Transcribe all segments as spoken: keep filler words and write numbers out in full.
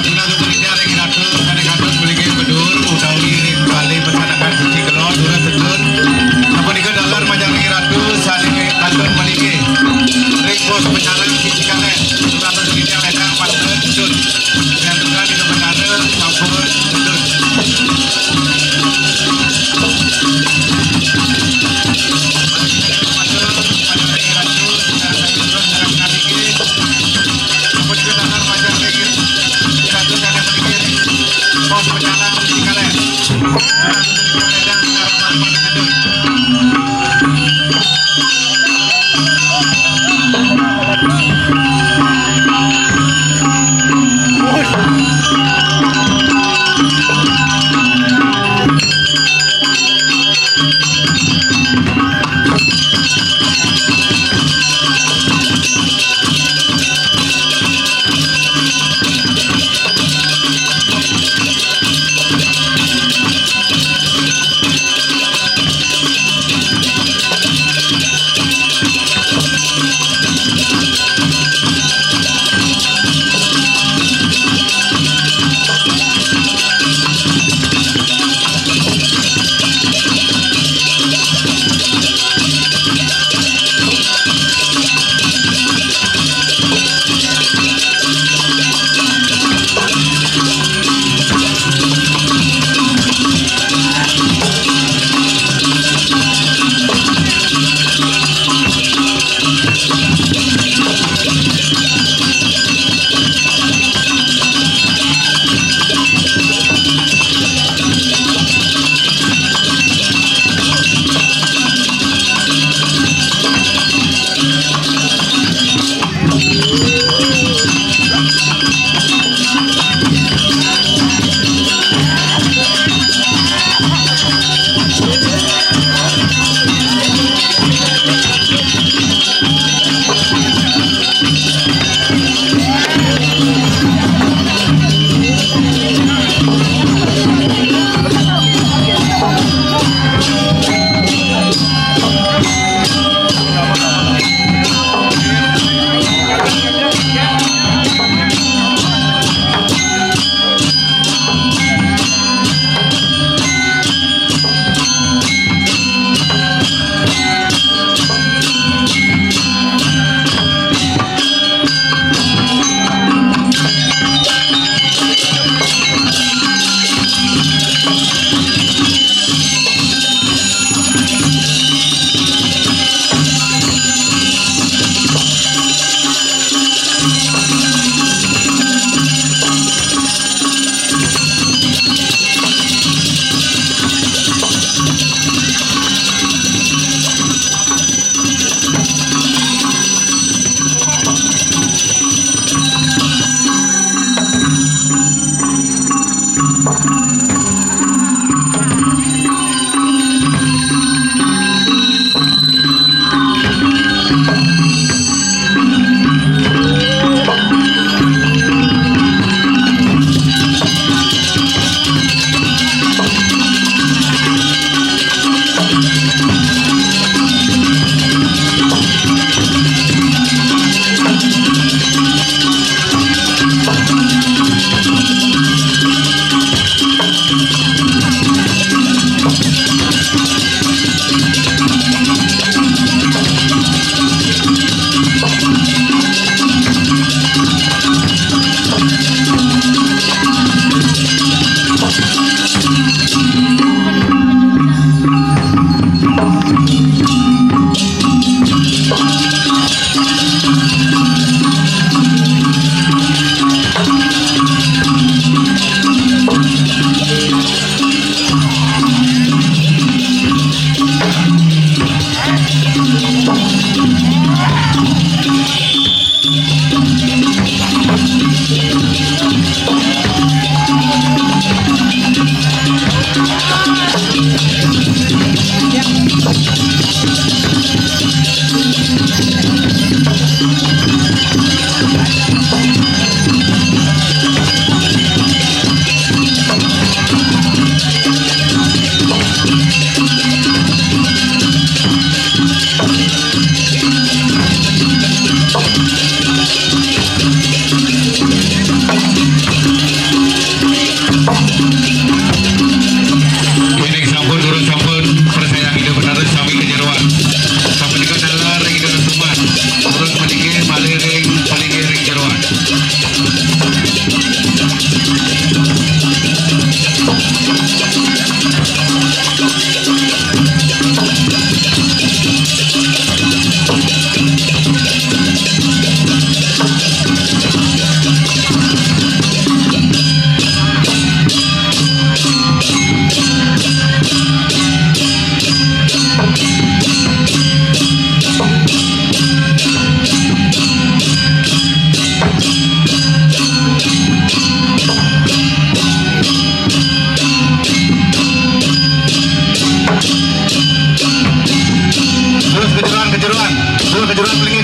Dina dukun ida ring Ratu sané kantun mligi bedur utawi ring balé pesanakan suci kelo durus sedun. Sapunika taler majeng ring Ratu sané kantun mligi ring pos pecalang sisi kaler. Dina dukun ida ledang pantun sedun. Yang tukang di depan ada sampun sedun.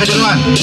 Firman.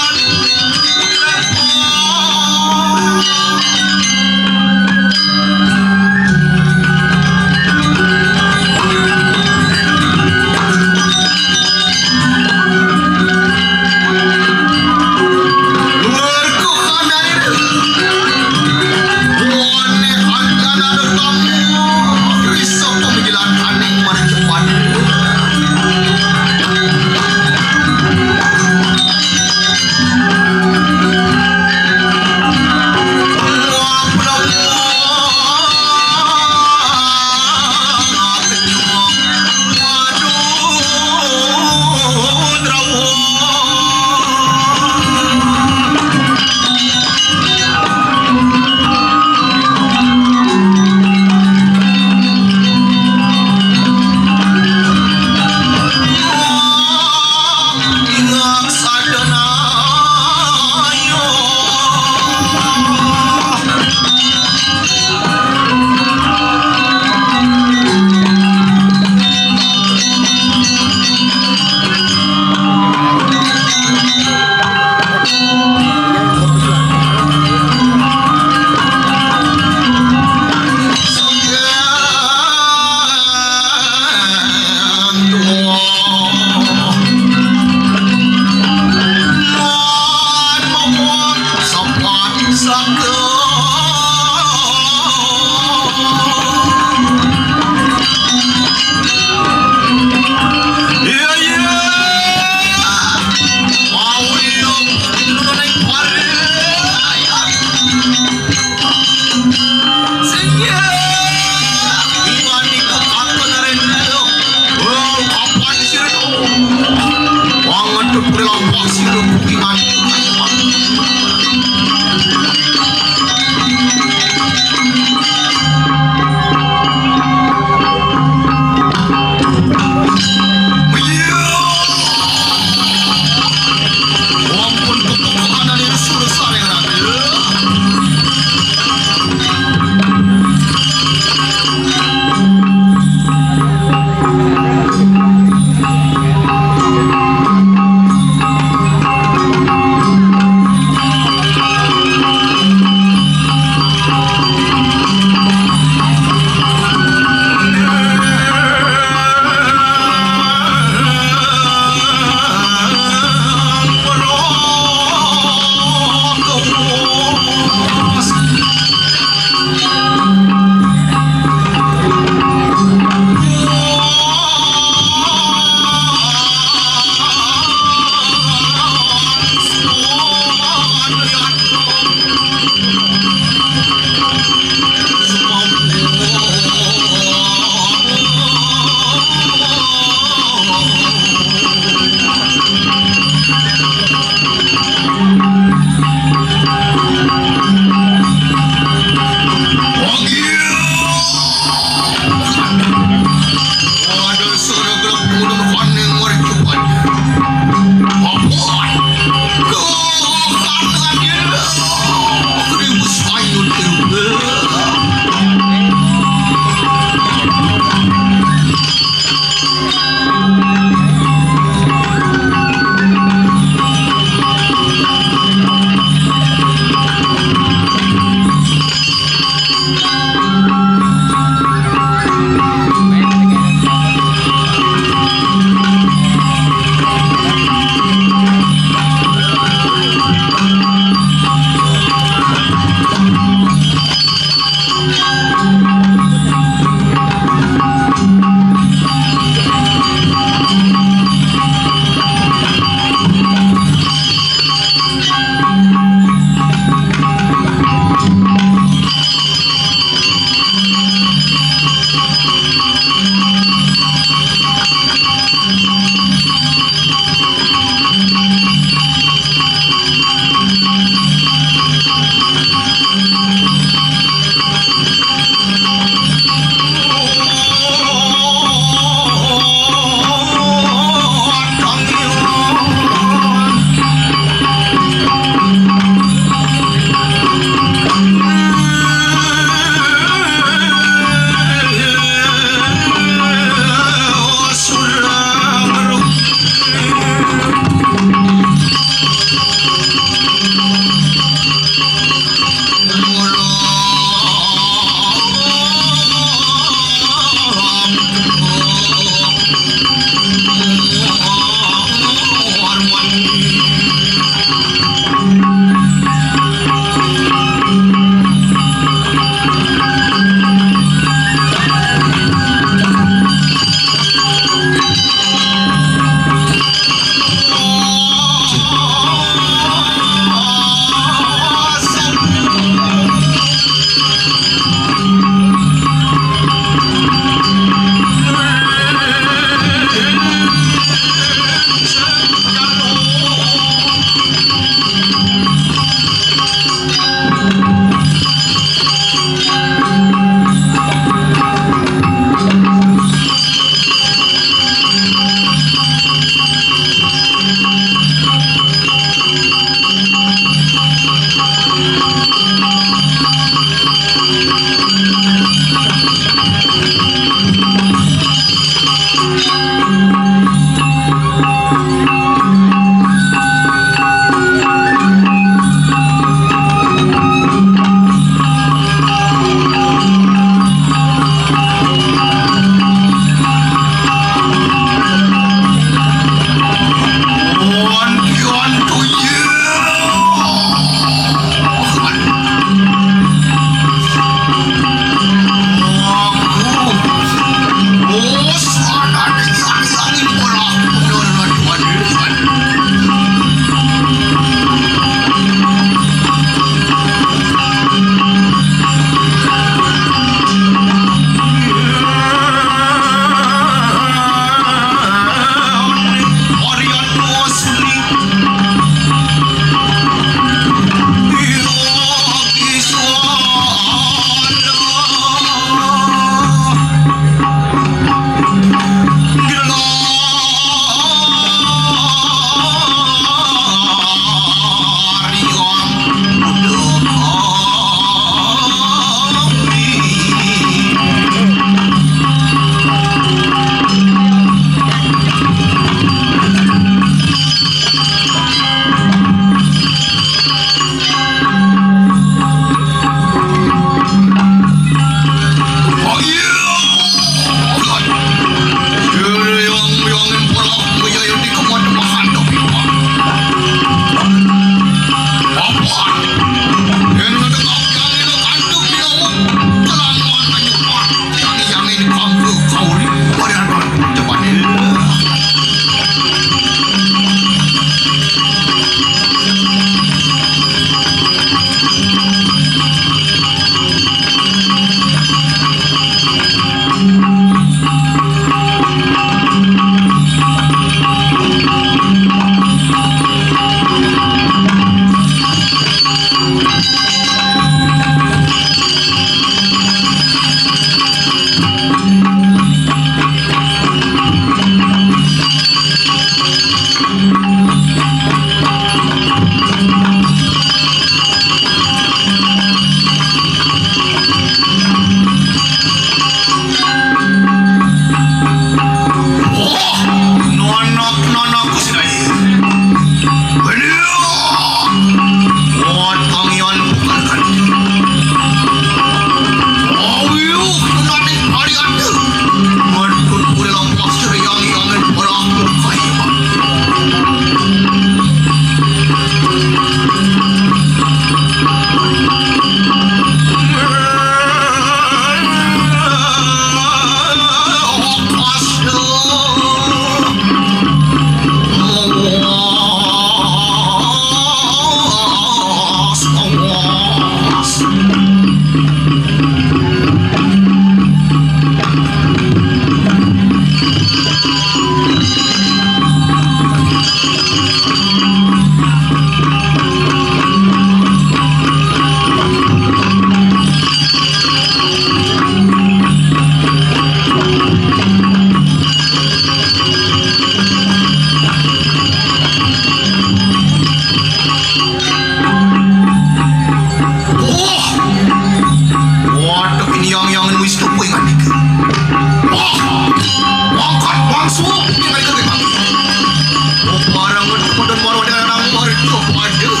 Aduh, aduh.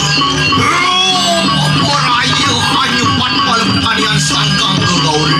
Aduh, ora iya hanyupan malam kalian sangkang ke gaul.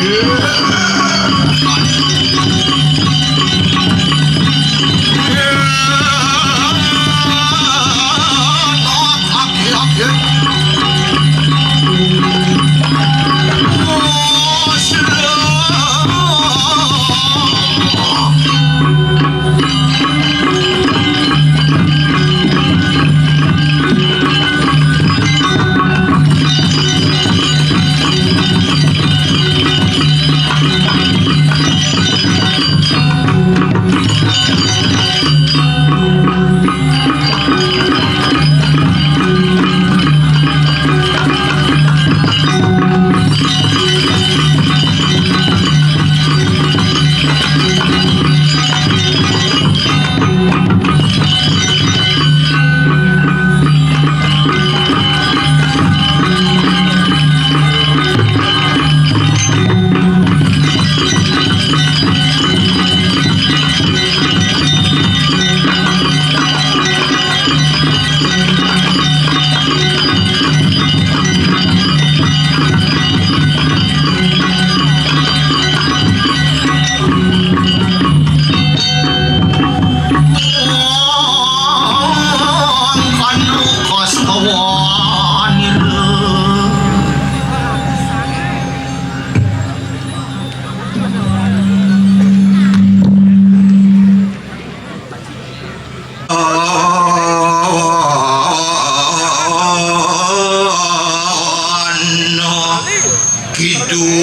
Kidung.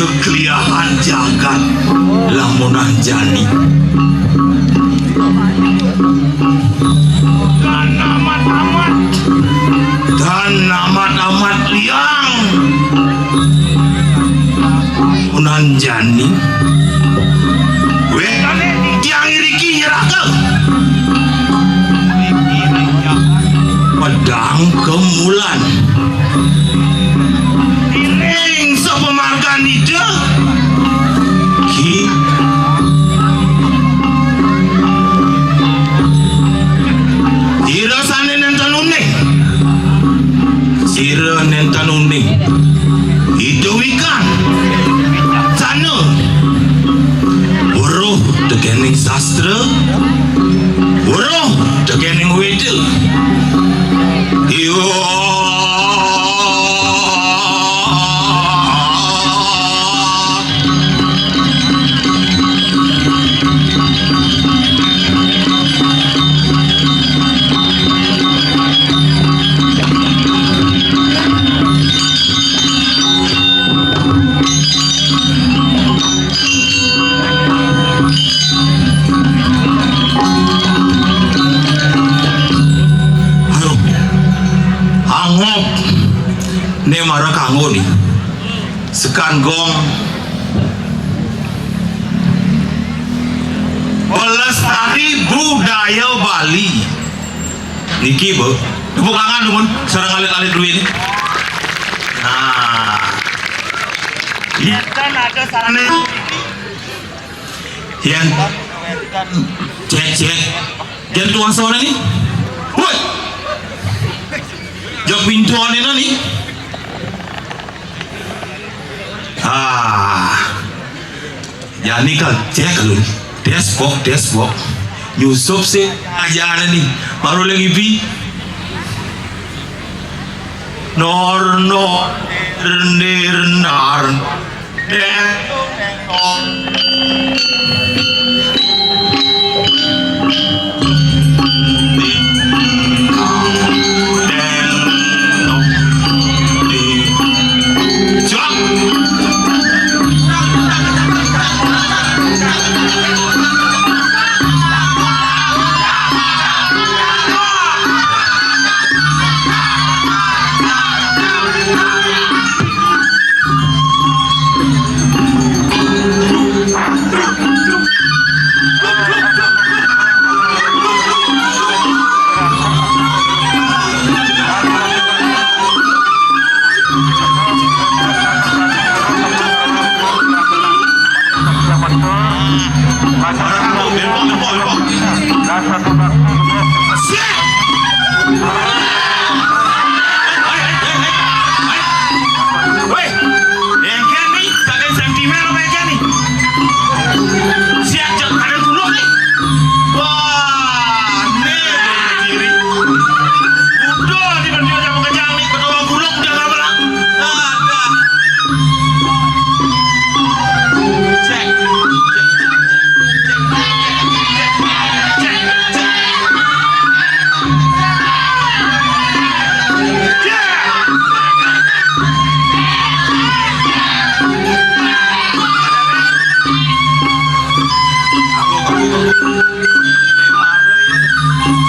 Keliahan jagat lamun Anjani. Dan amat-amat. Dan amat-amat liang. Mun Anjani. Wéh, tiang iriki nyerahkeun. Pedang kemulan. Iring sapamargan Ida. Ki. Ira sané nénten uning. Sira nénten uning. Ida wikan. Sana. Weruh tekéning sastra. Weruh tekéning Wéda. Iya. Aduh, angob. Né mara kanggo né. Sekan gong. Pelestari budaya Bali. Niki, Bu. Tepuk tangan, dumun. Sareng alit-alit dulu ini. Nah. Iya, kan ada sarannya. Yén cék, cék. Yén tuang suara nih. Woi. Jok pintuan ini nih. Ah. Jani kan cék lu. Despok, despok. Nyusup sih aja ada nih. Baru lagi bi. Nor, nor, nir, nir, nar. Wéh, engkén nih, saking sentimen apa engkén nih? Siap, cék, kadén gulung nih. Wah, nih, diri. Udah, tiba-tiba sama kejang nih, ketua gulung udah nggak berang. Ada. Cék.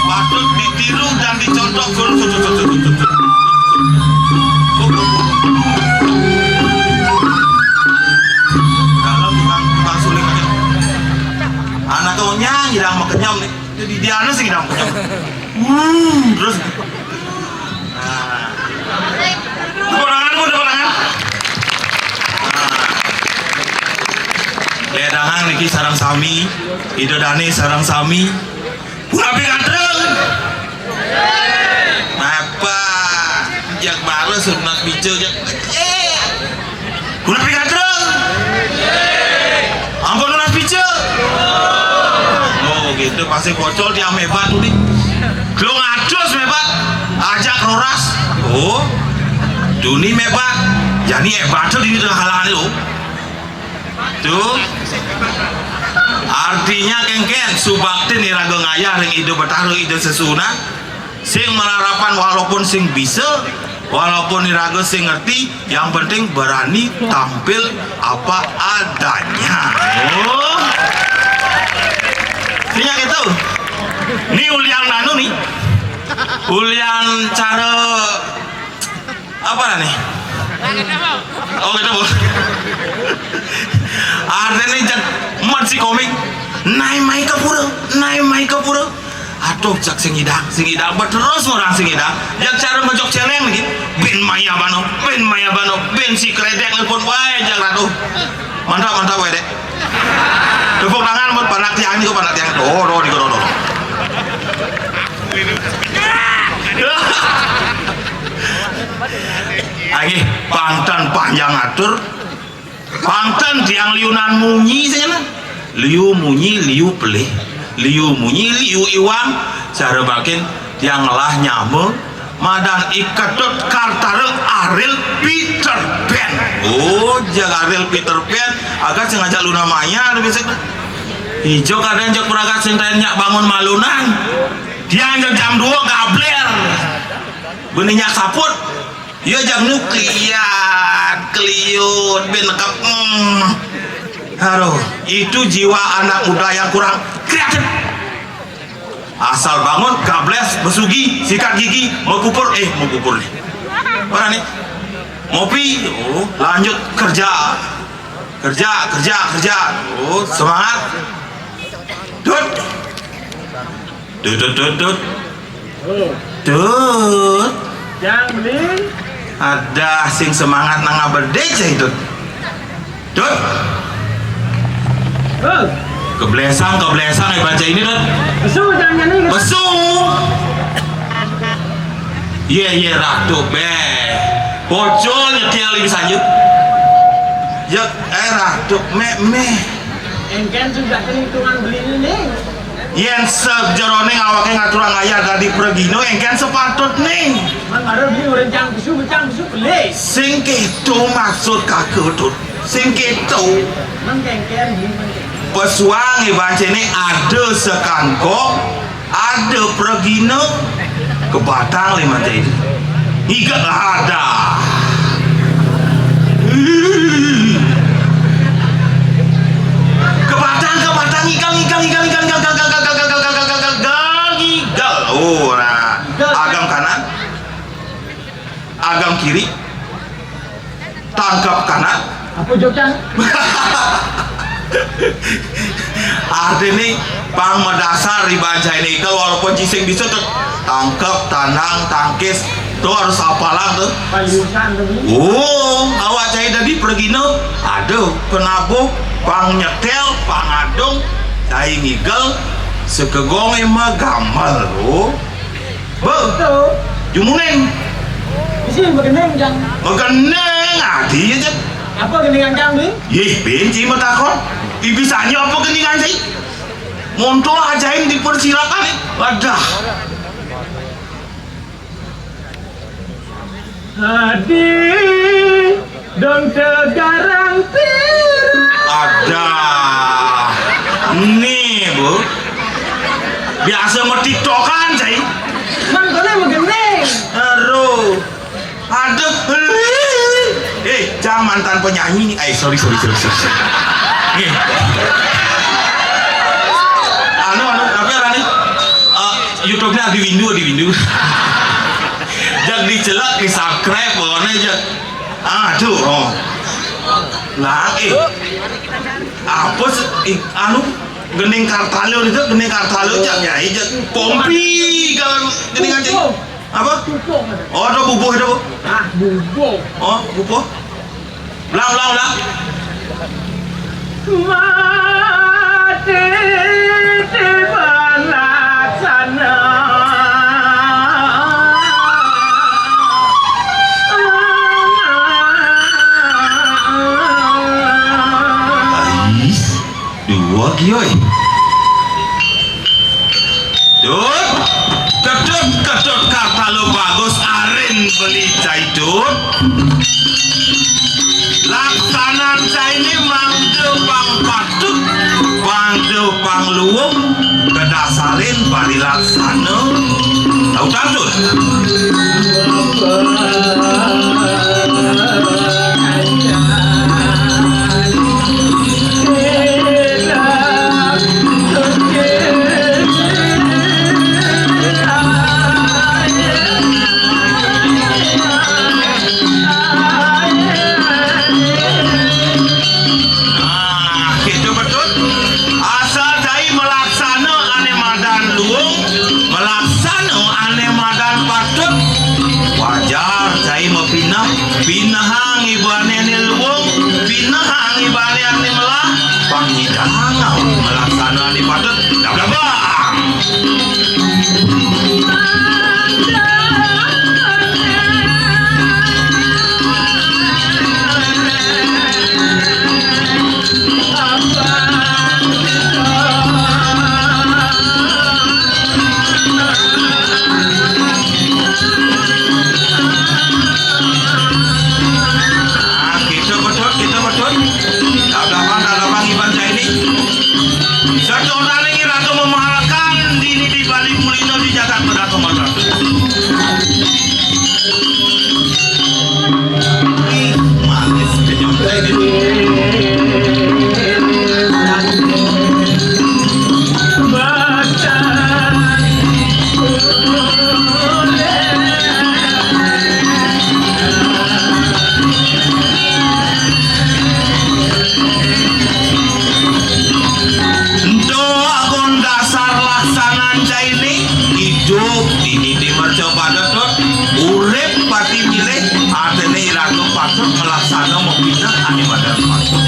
Patut ditiru dan dicontoh. Dalam tukang, tukang suling aja. Anak tuanya ngidang makenyam nih. Jadi dia anak sih ngidang makenyam. Hmm, terus. Nah. Tepuk tangan, Bu, tepuk tangan. Nah. Lédangang niki sareng sami, Ida Dané sareng sami. Punapi katreng? Napa? Jak balas nunas pica jak. Punapi katreng? Ampun nunas pica. Oh, gitu, pasti bocor di amebat tuh nih. Lo ngadus mebat, ajak roras. Oh, duni mebat. Jani ebat tuh di tengah halangan lo. Tuh. Artinya kéngkén subakti niraga ngayah ring Ida Betara Ida Sesuhunan. Sing malarapan walaupun sing bisa, Walaupun iraga sing ngerti, yang penting berani tampil apa adanya. Oh. Sing gitu. Ni ulian anu ni. Ulian cara apa nih? Oh, gitu, Bu. Artinya jak mat si komik. Naik mai ke pura, naik mai ke pura. Aduh, jak sing idang, sing idang, terus orang sing idang. Jak cara ngejok celeng lagi. Bin maya bano, bin maya bano, bin si kredek nelpon wae jak ratu. Mantap, mantap, wedek. Tepuk tangan buat panak tiang ini, panak tiang. Oh, oh, di kono. Lagi pangtan panjang atur. Pangtan tiang liunan munyi sing kena. Liu munyi, liu pelih. Liu munyi, liu iwang. Cara makin tiang lah nyama. Madan I Ketut Kartara Ariel Peter Pan. Oh, jak Ariel Peter Pan. Agak sengaja Luna Maya ada bisa. Ijo kadang jok peragat sing tanya bangun malunan. Tiang jam dua gabler. Beninya saput. Ya, jam nu keliat, keliut, bin nekep. Hmm. Aduh, itu jiwa anak muda yang kurang kreatif. Asal bangun, gables, besugi, sikat gigi, mau pupur, eh, mau pupur nih. Mana nih? Ngopi, oh, lanjut kerja. Kerja, kerja, kerja. Oh, semangat. Dut. Dut, dut, dut, dut. Tut. Yang beli. Ada sing semangat nang abedej ya itu. Tut. Keblesang, keblesang ya baca ini, Tut. Besu jangan ini. Besu. Iya, iya, ratu be. Bocor nyetel bisa yuk. Ya, eh, ratu, meh, meh. Engken sudah hitungan beli ini. Yen sajeroning awake ngaturang ayah dadi pragina, engken sepatutne. Man mara beli rencang bisu, rencang bisu beli. Sing keto maksud kakutut. Sing keto. Man kengken beli man kengken. Pesuang ibancene ada sekangkok, ada pragina, kebatang lima jadi. Ngiga ada. Kebatang, kebatang, igal, igal, igal, igal, igal, igal, igal, igal, igal, igal, igal, igal, igal. Oh, nah. Agam kanan. Agam kiri. Tangkap kanan. Apa jokan? Artinya pang madasar di banca ini. Kalau walaupun cising bisa tuh tangkap, tandang, tangkis, tuh harus apalang tuh. Payusan tuh. Oh, awak cai tadi pergi no. Aduh, penabuh, pang nyetel, pang adung, cai ngigel, sekegong ema gamel. Oh. Be. Betul. Jumuning. Isi begeneng jang. Begeneng, adi aja. Apa geningan jang, Bing? Yih, benci matakon. Ibisanya apa geningan sih? Monto ajain dipersilakan nih. Wadah. Adi dong tegarang pira. Ada. Nih, Bu. Biasa mau tiktokan, saya. Mang kone begene. Aduh. Aduh. Eh, jangan mantan penyanyi nih. Eh, sorry, sorry, sorry, sorry, sorry. Nih. Anu, anu, tapi ada nih. Eh, YouTube-nya di Windu, di Windu. Jadi celak di subscribe, pokoknya aja. Aduh, oh. Lah, eh. Apa sih? Eh, anu, gending kartalo itu, gending kartalo, cak nyai, cak pompi, kalau gending aja. Apa? Pupuk ada. Oh, ada bubuh itu, Bu. Ah, bubuh. Oh, bubuh. Ulang, ulang, ulang. Mati di balasan. Ais, dua kioi. Dut, kedut, kedut, kata lo bagus, arin beli cai dut. Laksanan cai ini mangde pang patut, mangde pang luwung, kedasarin bari laksana. Tahu tak betul? Nah, gitu betul. Asal cai malaksana ané madan luung, malaksana ané madan patut. Wajar cai mapineh, pinehang ibané ané luung, pinehang ibané ané melah, pang nyidang malaksana ané patut. Dah, dah, dah. Ah, kita betul, kita betul. Dah belakang, dah belakang iban cai ni. Satu orang lagi ratu memahalkan dini di balik kulino di jagat beratu malam. Ih, manis kenyontek itu. Ento agung dasar laksanan cai ni, idup dini di mercapada, Dut. Urip pati milih, artiné iraga patut malaksana mapineh ané madan patut.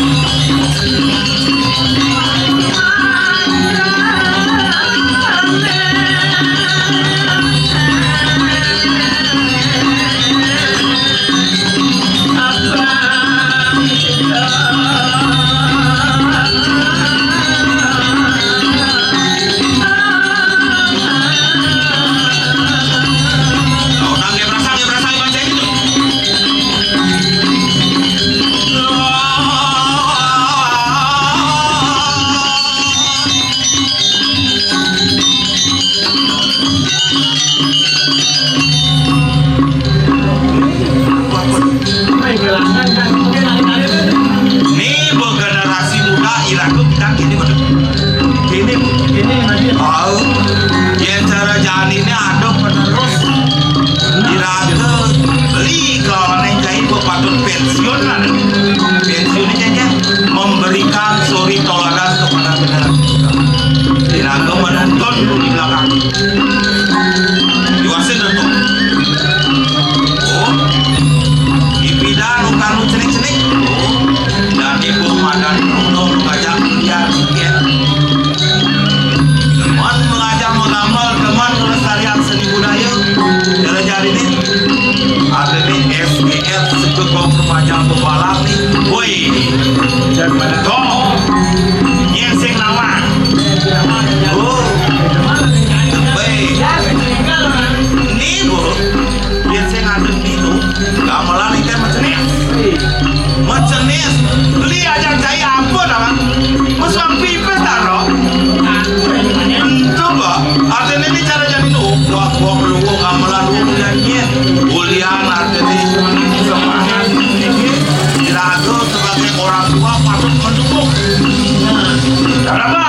Nih, buat generasi muda, iraga kita kini betul. Kini, kini masih tahu. Ya, cara jani ini ada penerus. Iraga beli kalau nih cai patut pensiun lah. Pensiun ini aja memberikan suri toladan kepada generasi muda. Iraga menuntun di belakang. Diwasin tentu. Oh, ipidan ukanu cenik-cenik. Oh, dan ibu madan runo ngajak kuliah sikit. Demen mengajar mengamal, demen melestarikan seni budaya. Cara jani ini, ada di S G R, Sekut Bau Perpanjang Pepalang nih. Woi, Toh, nyén sing nawang? Oh, baik. Ni, Bu, nyén sing ngadeg ni tu, gamelan ikan macenis. Macenis, beli aja cai apa nama? Masuk pipis taruh. Itu, Bu, artinya ni cara jani tu. Wah, gua perlu gamelan, gua punya nyén. Ulian artinya semangat. Iraga sebagai orang tua patut mendukung. Kenapa?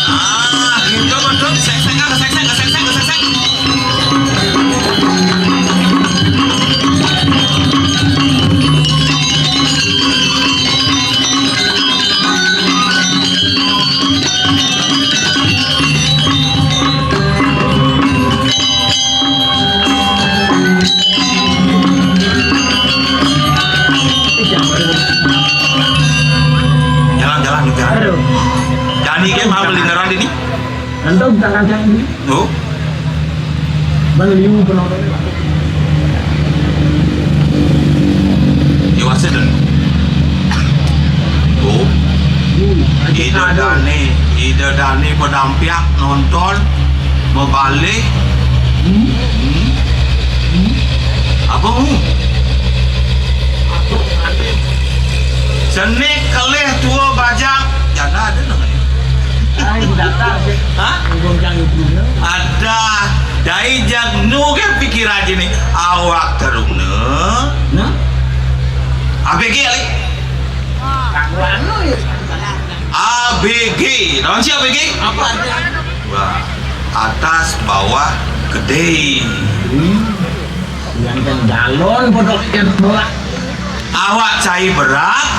Ah, gitu, betul. Sek, sek, ah, sek, sek, sek, sek, sek, sek. Jalan, jalan, jalan. Aduh. Jani ke mah beli neran ini. Nanti kita kacang ini. Oh. Bang liu penonton. Dewasa dan. Oh. Ida Dani, Ida Dani pedampiak nonton, mebalik. Hmm? Hmm? Apa mu? Senik kelih tua bajang. Janda ada namanya. Ai, datar sih. Hah? Goncang ibu. Ada. Dai jag nu ke pikiran je ni. Awak teruna. Nah? A B G ali. Kang Wano ya. A B G. Naon sih A B G? Apa artinya? Wah, atas bawah gede. Hmm. Yang kan galon bodoh ikan bola. Awak cai berat,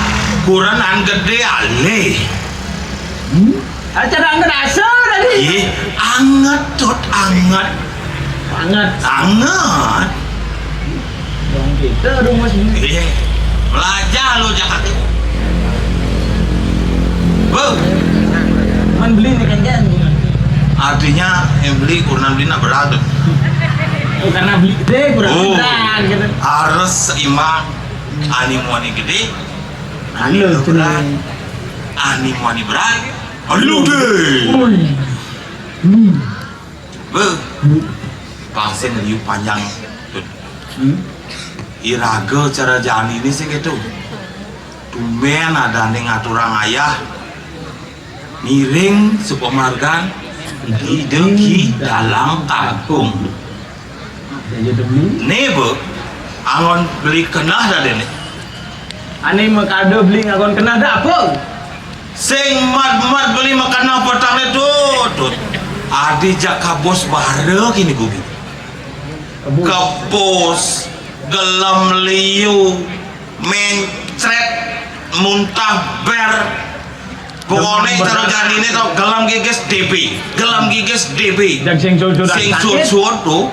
kurenan gede alih. Hmm? Acara anget asa tadi. Ih, anget, Tut, anget. Anget. Anget. Dong kita rumus ini. Iya. Belajar lo Jakarta. Beuh. Man beli nih kan, kan? Artinya yang beli kurang beli nak berat. Oh, karena beli gede kurang Oh. berat gitu. Harus seimbang. Ani muani gede. Ani Halus berat. Ani muani berat. Ani gede. Woi. Hmm. Beuh. Pang sing liu panjang. Hmm? Iraga cara jani ni sing gitu. Tumben ada ning aturang ayah. Miring supamargan Ida Ki Dalang Kangkung. Jadi demi. Ni, Bu, angon beli kenah dah ni. Ani makada beli ngagon kenah dah apa? Sing mat-mat beli makan apa tang le Tut, Tut. Adi jaka bos bara kini gumi. Kebus. Kebus, gelem liu, mencret, muntah ber. Pokoknya cara jani ini tau gelem gigis D B, gelem gigis D B. Dan sing susu dah Sing sakit. Susu tuh.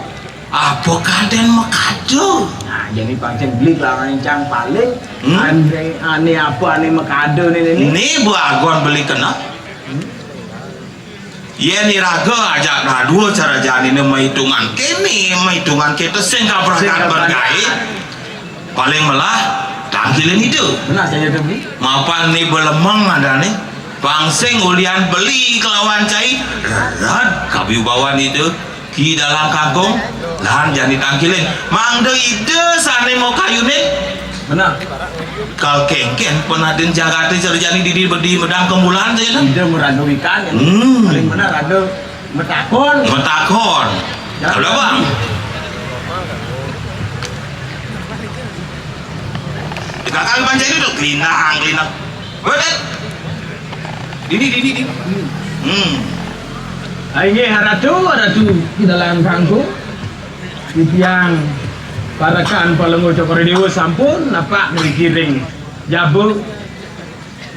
Apa kaden makada? Nah, jadi pancen beli kelawan cang paling Hmm? Ane, ane apa ane makada ni ni? Ni bagon beli kena. Yen iraga ajak dadua cara jani ni mahitungan. Kene mahitungan kita sing kabrakan bergai. Paling melah tangkilin itu. Benar saja tu. Mapan ni belemeng ada ni. Pangsing ulian beli kelawan cai. Rad kabi bawan itu. Ki Dalang Kangkung, lan jani tangkilin. Mangda ida sane mau kayunin. Benar. Kal kengken pernah den jagate cara jani di, di, di medang kembulan saja kan? Ida meradu ikan ya. Hmm. Paling benar ada metakon. Metakon. Ya. Ada bang. Di kakak panjang itu tuh kelinang, kelinang. Weh, eh. Dini, dini, dini. Hmm. Inggih, Ratu, Ratu Ki Dalang Kangkung. Titiang parekan Palungguh Cokor Dewa sampun napak mriki ring jaba.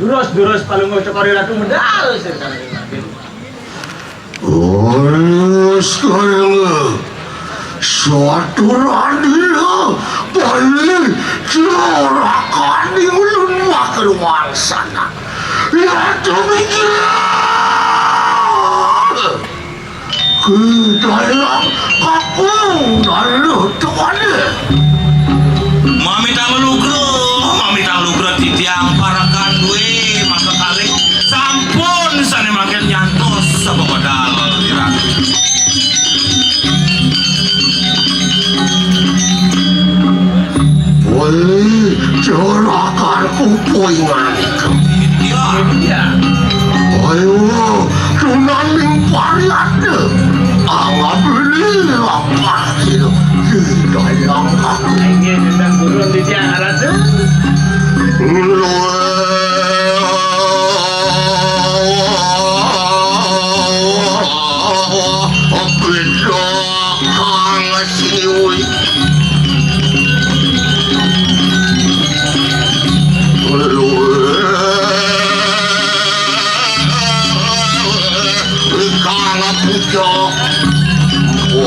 Durus-durus Palungguh Cokor Ratu medal. Wis kaya saturaning bali jorakane ulun makan wangsana. Ya, demikian. Ki Dalang Kangkung lalu tuane. Mamitang lugra, mamitang lugra titiang parekan duwe mangga kalih. Sampun sane mangkin nyantos sababadal dirang. Woi, juragan Upo ingan iku. Iya, iya. Ayo, tunaning pariate. Angabili apa sira? Dayang aku. Inggih, Dinten Purun Titiang Ratu. Beda kang siniwi. Kang pucuk. Wah,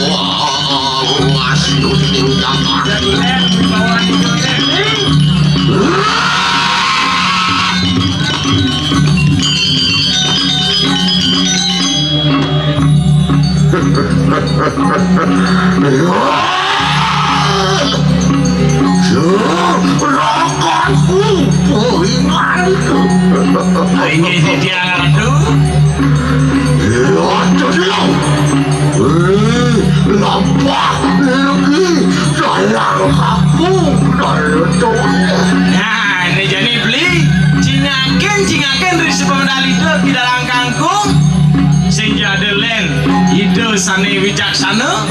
wah, wah, wah, Inggih, Titiang Ratu. Ratu Diyung. Eh, lampah lagi dalang kampung dari Ratu. Nah, ini jani beli cingaken, cingaken ri sepemedal ida ki dalang kangkung. Sing jada len, ida sane wicaksana.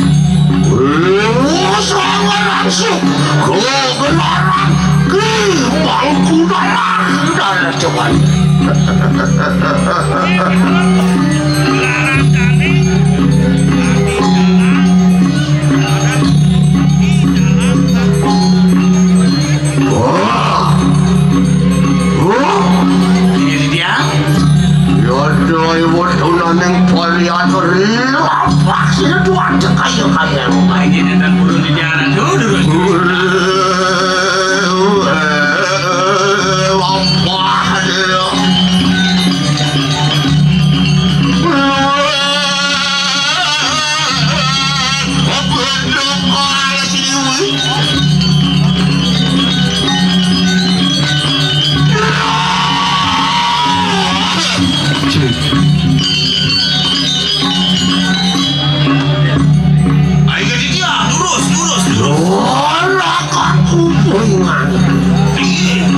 Wis langsung kegelaran ki Mangkunegaran dan Jawa. Wah. Wah. Ini dia. Yadai wetunaning Paliatri, lapak sira tuan cekaya kaya. Ini dan burung di darat dulu. Lapak dia. Ayo, Ditya, lurus, lurus, lurus. Ora kaku kuringan. Iya.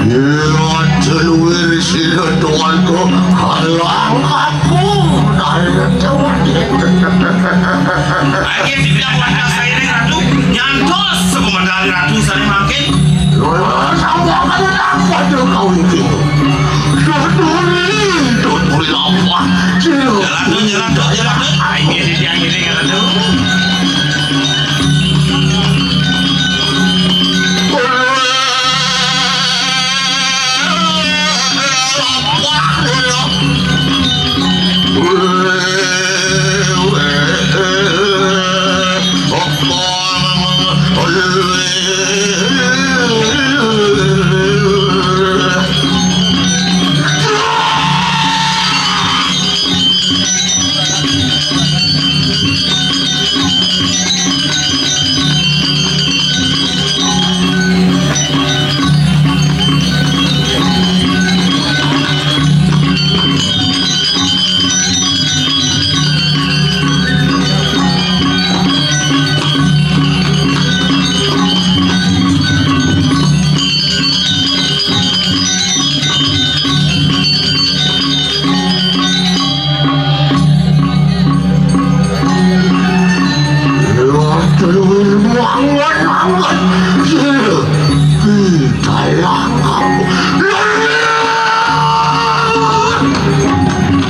Iya, Deluwir sila tuanku. Halang aku dari Jawa. Ayo, Ditya, wadah sairing, Ratu. Nyantos sekumandali Ratu sane mangkin. Lho, sapa kene tak padha kau iki? Tuturi, tuturi lampah. Jalan, Dut, jalan, Dut, jalan, Dut. Ayo, Ditya, ngene, jalan, Dut.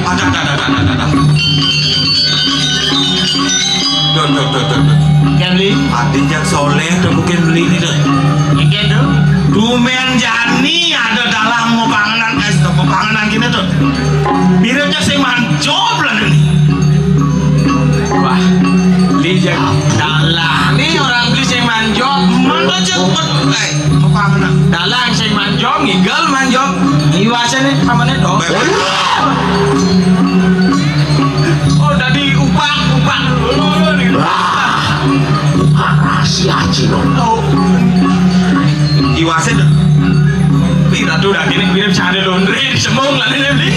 Ada, ada, ada, ada, ada. Dut, dut, dut, dut, dut. Ya, Bli. Adi jang soleh, dut, mungkin beli ini, dut. Iki, dut. Dumen jani ada dalang mau panganan, eh, stop, mau panganan gini, dut. Miripnya sing manjop lah, dut. Wah, beli jang dalang. Ini orang beli sing manjop. Manjop cepet, eh. Apa menang? Dalang sing manjong, ngigel manjong. Iwasane pamane to. Oh, dadi upak, upak. Wah, upak rahasia Cina. Oh. Iwase to. Wi, Ratu, dagine mirip sare londre, semung lah ini, Bli.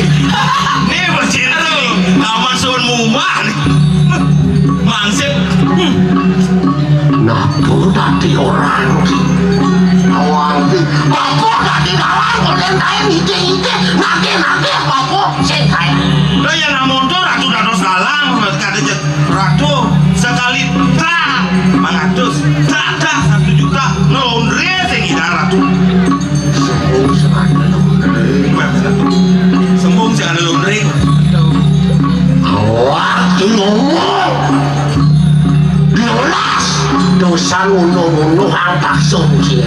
Ini masih ada loh. Aman sun mumah. Mansip. Napa dadi orang iki? Bapa dadi dalang, konden kaé ngidih-ngidih, nagih-nagih, bapa sing kaé. Lah, yén amonto Ratu dados dalang, kadéné Ratu sekali tak mangatus, tak, tak satu juta, nglondré sing ngidang Ratu. Sembung sing ada londré. Sembung sing ada londré. Awak ngomong. Diolas. Dosa ngunuh-ngunuh ang taksu, sih.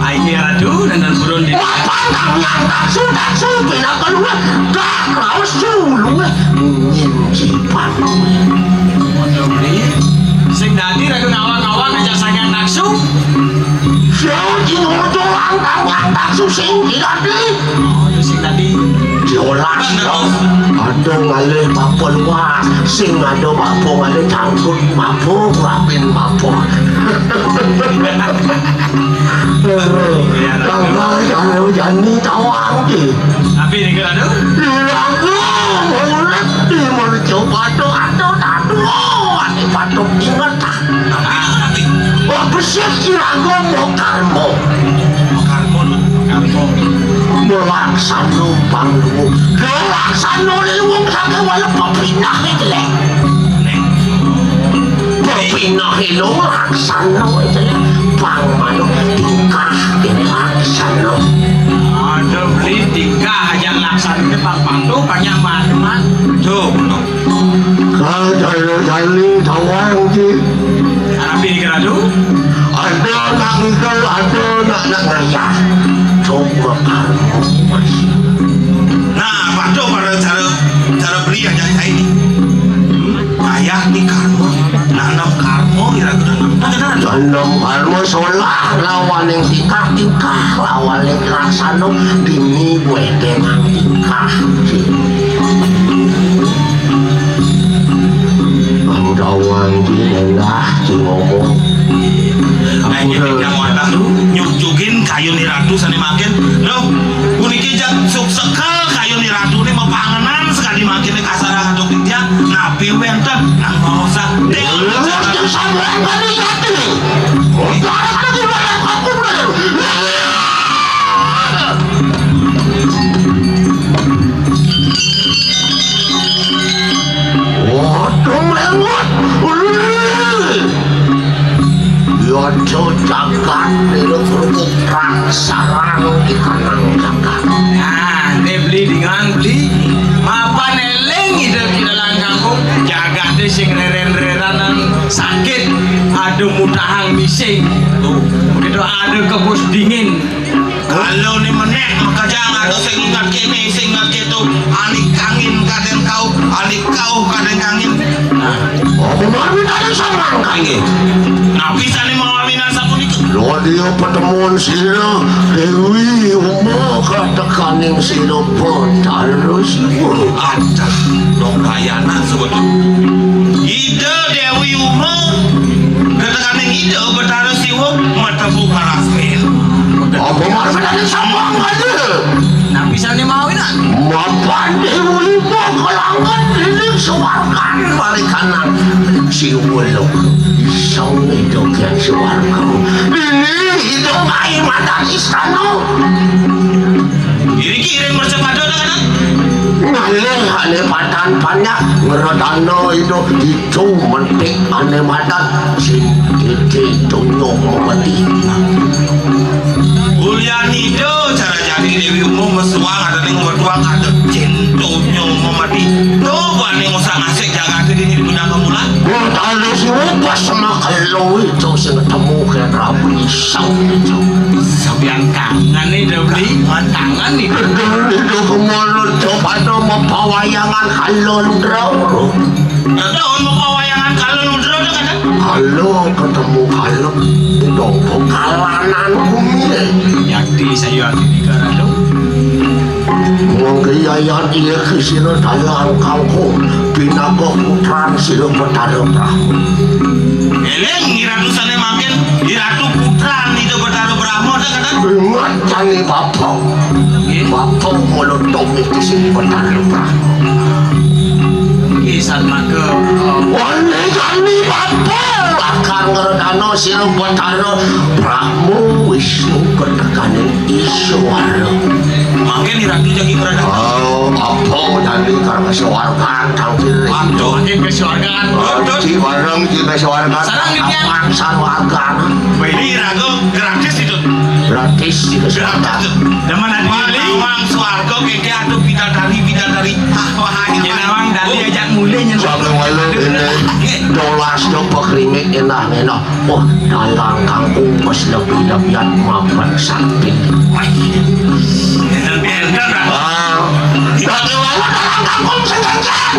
Ai, Ratu, nenten purun di. Mapan kang nyang taksu, taksu, pinaka luwih. Dak raos suluwih. Nyinjipan. Mondok Bli. Sing dadi raga ngawang-ngawang ngajak saking taksu. Siapa sing ngomong doang, kang nyang taksu sing dadi? Oh, itu sing dadi. Diolas. Bang, terus? Ada ngalih bapa luas, sing ada bapa ngalih cangkut mabuk, rapin mabuk. Iya, Ratu. Tambah kalau jani tawang ki. Tapi ini kan, aduh. Dilaku mulut di mercu batu, aduh, aduh, ati batu inget. Tapi, tapi. Wah, besik iraga makarma. Makarma, Ratu. Makarma. Malaksana pangluwung. Malaksana liwung saking wala pepinah iki, Lek. Pepinah ilung laksana iki, Lek. Pang manuk tingkah kene laksana. Aduh, Bli, tingkah aja laksana pang patuh, banyak manuk. Tuh. Kang jaya jali tawang ki. Anak bini keradu. Ada nak ngigel, ada nak, nak ngayah. Coba karma. Nah, patuh pada cara, cara beli aja saya ini. Ngayah ni karma, nanam karma, kira-kira nanam. Nanam karma solah lawan yang tingkah-tingkah, lawan yang laksana, dini gue dengan tingkah. Ang tawang ki endah ki ngomong. Nah, ini tiga muatan nyugjugin kayun ni ratu sané mangkin. Loh, puniki jak suksekel kayun ni ratu né mapangenan sekali mangkin kasarang antuk titiang. Napi wénten nang maosan. Terus, terus, sampeyan tadi ngerti. Otak lagi banyak aku bener. Waduh, melengos. Wih. Yojo jagat, nilo kerupuk perang, sarang di kanang jagat. Nah, né beli dengan beli. Mapan éling ida ki dalang kangkung, jagaté sing réren-réranan sakit, ada mutahang mising. Tuh, begitu ada kebus dingin. Kalau ni menek makajang ada sing ingat kene, sing ingat ketu, anik kangin kadén kau, anik kau kadén kangin. Nah, aku mami tadi sama kangin. Napi sané mawaminan sapunika? Lo dia pertemuan sira Dewi Uma katekaning sira Betara Siwa. Adah, dong kayanan sebetulnya. Ida Dewi Uma, katekaning Ida Betara Siwa, matemu kalasmin. Apa maksudnya sambung aja? Napi sané mawinan? Mapan Dewi Uma kalangan dini suwargan marikanan. Siwa lo, isang ida kian suwarga. Dini ida ngai matan istana. Iriki iring mercapada, Kakang. Ngalih ané patan panjak, ngredana ida dicu mentik ané matan, sing titi tunyo mati. Ulian ida cara jadi Dewi Uma mesuang adaning wetuang ada cintunyo mati. Tuh, bani ngusah ngasih jagaté dini di punyaka mulan. Wong tadi si upas sama kelui, cok sing ketemu ke rabu isau, cok. Sampeyan kangen nih, Dobli. Kangen nih. Gedung itu kemana, cok, pada mapawayangan kalon, bro. Nah, taun mapawayangan kalon, bro, tuh, kan? Halo, ketemu kalon. Dong, kalanan bumi. Yakti saya hati di Garado. Mangke yayat iya ki sira dalang kangkung pinaka putran sira Betara Brahma. Eling, Iratu sané mangkin, Iratu putran Ida Betara Brahma, ta, kata? Ingat jani bapa. Nggih. Bapa mula domit sing Betara Brahma. Nggih, satmaka, eh, wani jani bapa. Lakar ngredana sira Betara Brahma Wisnu ketekan Warung. Mangke ni Ratu jagi berada. Oh, apa jani karena kesuargaan tampil. Waduh, makin kesuargaan. Oh, di warung di kesuargaan. Sarang di dia. Mangsa warga. Ini Ratu gratis itu. Gratis di kesuargaan. Gratis. Demen hati. Bali. Mawang swarga kengke atuh bidadari, bidadari. Ah, wah, ayo. Yen awang dadi ajak mulih nyen. Sampai walau ini dolas do pekrimik endah-endah. Wah, dalang kangkung wis lebih-lebihan mapan sakti. Wah, enten-enten, Pak. Ah, dadi walau dalang kangkung sing kenceng.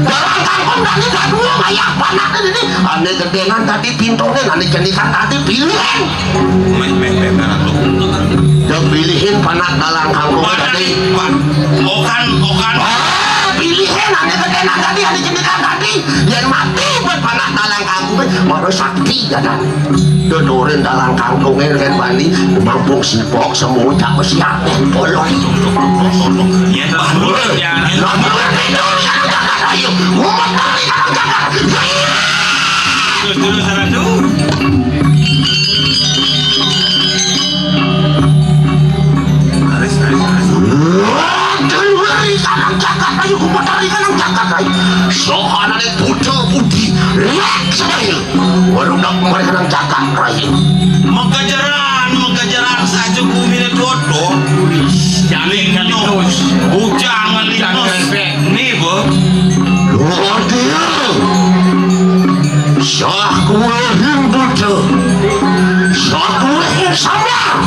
Dalang kangkung dadi kadua mayah panak ini. Ane gedenan dadi pintune, ane cenikan dadi pilihan. Meh, meh, meh, meh, Ratu. Yo pilihin panak dalang kangkung dadi. Okan, okan. Ah, pilihin ane gedenan dadi, ane cenikan dadi. Yen mati ben panak dalang kangkunge, mara sakti jadan. Dodoren dalang kangkunge yen bali, mampu sipok semua cak siap deh, bolong. Yen bangun, ya. Lah, mulai tidur, ya, ayo, umat tadi, ya. Terus, terus, Ratu. Laris, laris, laris. Wah, keluar di tanah jagat, ayo, ku putar di tanah jagat, ayo. Soalnya buta putih, lihat sebaik. Baru nak kemarin tanah jagat, ayo. Mengkejaran, mengkejaran saja bumi ni tuoto. Jamin ngelinus. Bujang ngelinus. Nih, Bu. Luar dia. Sah kuwi ring buta. Sah kuwi ring samar.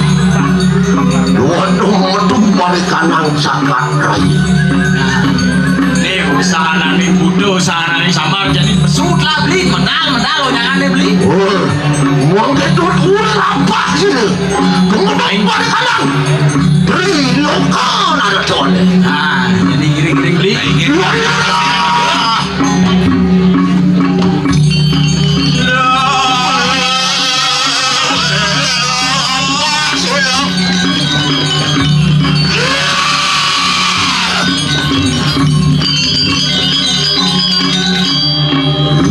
Waduh, metu mari kanang jagat raya. Nih, usaha nani buta, usaha nani samar, jadi pesut lah beli, medal, medal, nyangane beli. Oh, mau gedut udah lapak sini. Kemudian mari kanang. Beri lokal ada tuan. Ah, jadi giring-giring beli. Luar biasa.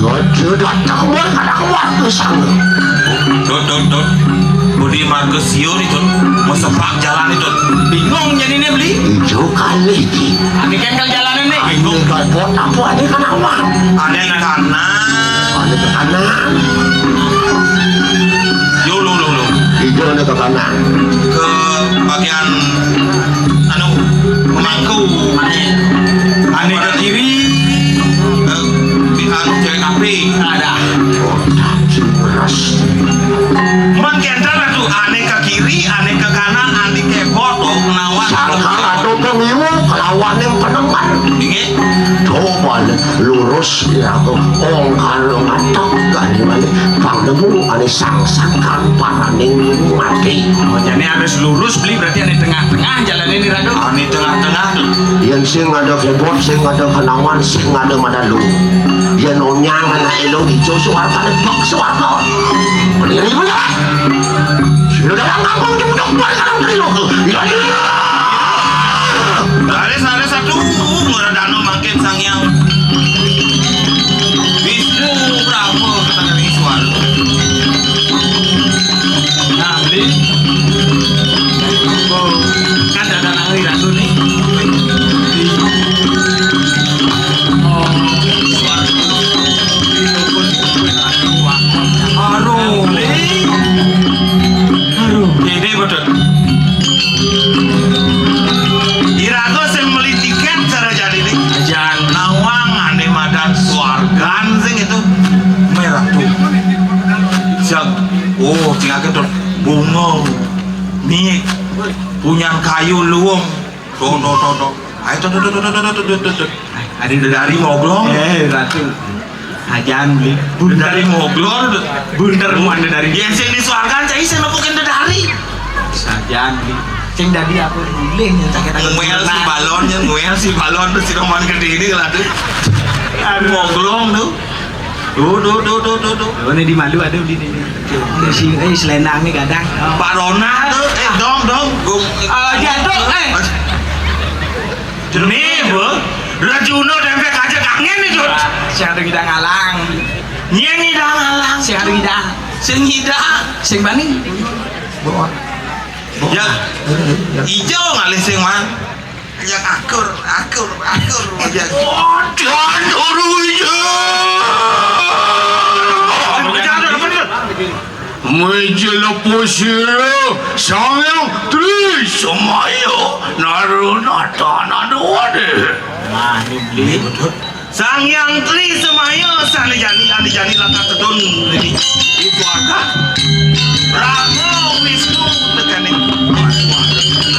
Raja datang, buat anak warga sana. Dot, dot, dot. Budi marga siur itu, mau sepak jalan itu. Bingung jadinya beli. Itu kali, Ji. Ane kan kalau jalanan nih. Ini galpot apa ane kan aman? Ane kanan. Ane ke kanan. Yo, lo, lo, lo. Ijo ane ke kanan. Ke bagian, anu, pemangku. Ane ke kiri. Ke, di anu, cewek kafe. Ada. Mangkenten tuh, ane ke kiri, ane ke kanan, ane ke botok, nawan. Sangkal ado pengiwu, kelawan yang penengan. Inggih. Coba lurus ya, ongkar mata, gani balik. Pang nemu, ane sangsakan, paraning mati. Oh, jadi harus lurus, beli berarti ane tengah-tengah, jalan ini, Ratu. Ane tengah-tengah tuh. Yen sing ada kebot, sing ada kenawan, sing ada madalu. Yen onyang anak elo ijo suargane bek suarga. Pendiri punya. Sudah dalam kampung jemput balik dalam telu. Ya, ya. Laris, laris, aduh, murah dano makin sangyang. Wisnu Brahma kata dari suara. Nah, beli. Kan ada nang ratu nih. Aduh. Aduh. Ini betul. Irago sing meli tiket cara jadi nih. Jan nawang ane madan suargan sing itu. Merah tuh. Siap. Oh, tinggal ke tuh. Bunga. Nih. Punya kayu luwung. Tuh, tuh, tuh, tuh. Ayo, tuh, tuh, tuh, tuh, tuh, tuh, tuh, tuh, tuh. Ada dari moglong. Eh, Ratu. Ajan beli. Dari moglong. Bunter mana dari. Ya, sing di suargan, saya sing nepukin dari. Sajan beli. Sing dari apa? Boleh yang sakit aku. Nguel si balon, ya, nguel si balon, terus si roman gede ini, Ratu. Aduh. Moglong tuh. Tuh, tuh, tuh, tuh, tuh, tuh. Oh, ini di malu ada di sini. Ini si, eh, selendang nih kadang. Oh. Pak Ronald tuh, eh, dong, dong. Gua, ah, jatuh, eh. Nih, Bu. Rajuno dempet aja kangen nih, Jun. Sing ada ngidang alang. Nyeng ngidang alang. Sing ada ngidang. Sing ngidang. Sing bani. Bu. Bu. Ya, ijo ngalih sing man. Ya akur, akur, akur. Ya. Wajan Ruya. Meja lepo sira Sang Hyang Tri Semaya Narunatana Dewade. Nah, ini beli. Sang Hyang Tri Semaya sane jani, ane jani lakar tedun rene ing swarga. Rama Wisnu tekene.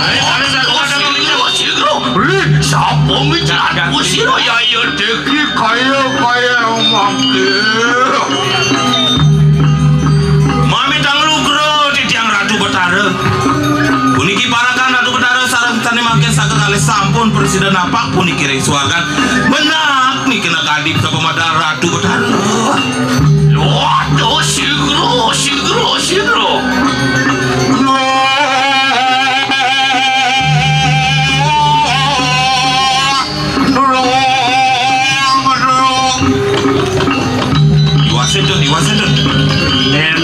Ayo, ayo, ayo, ayo, ayo. Ri, sapa mican usira yaya deki kaya-kaya mangke. Mamitang lugra titiang Ratu Betara. Puniki parakan Ratu Betara sareng tane mangke sakekalih sampun prasida napak puniki ring swargan. Menak niki nakadi sapamadar Ratu Betara. Waduh, sigra, sigra, sigra. Iwase tuh, iwase tuh. Len.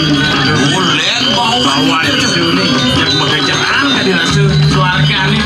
Oh, len, bau. Bau ada tuh nih. Yang bekerjaan kan dirasa swargane.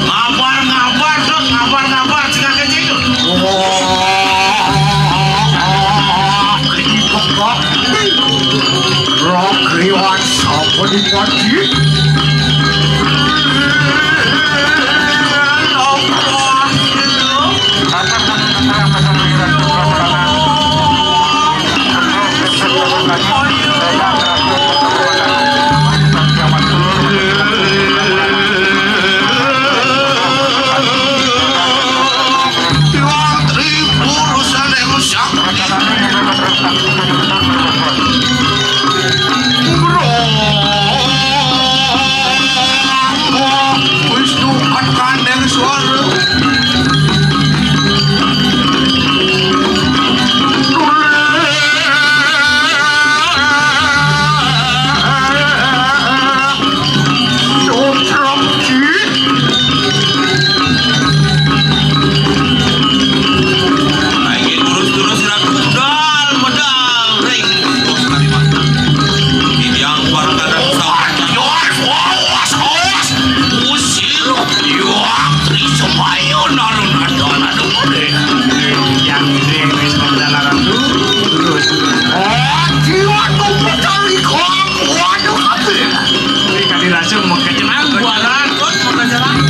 Ngabar, ngabar, Dut, ngabar, ngabar, sing akeh, Cil. Wah, iki kok. Roh kriwat sapa dipati? Nah, inggih, terus-terus sira budal medal ring Kalimantan. Titiang para kadang sawat. Awas, awas, awas. Usir Hyang Tri Semaya Narunatana Dewade. Yang ini wis medal ratu. Terus. Oh, jiwa tuh pedal ikon. Waduh, kabeh. Wih, kadi raja mekecenan buaran, kok mekecenan.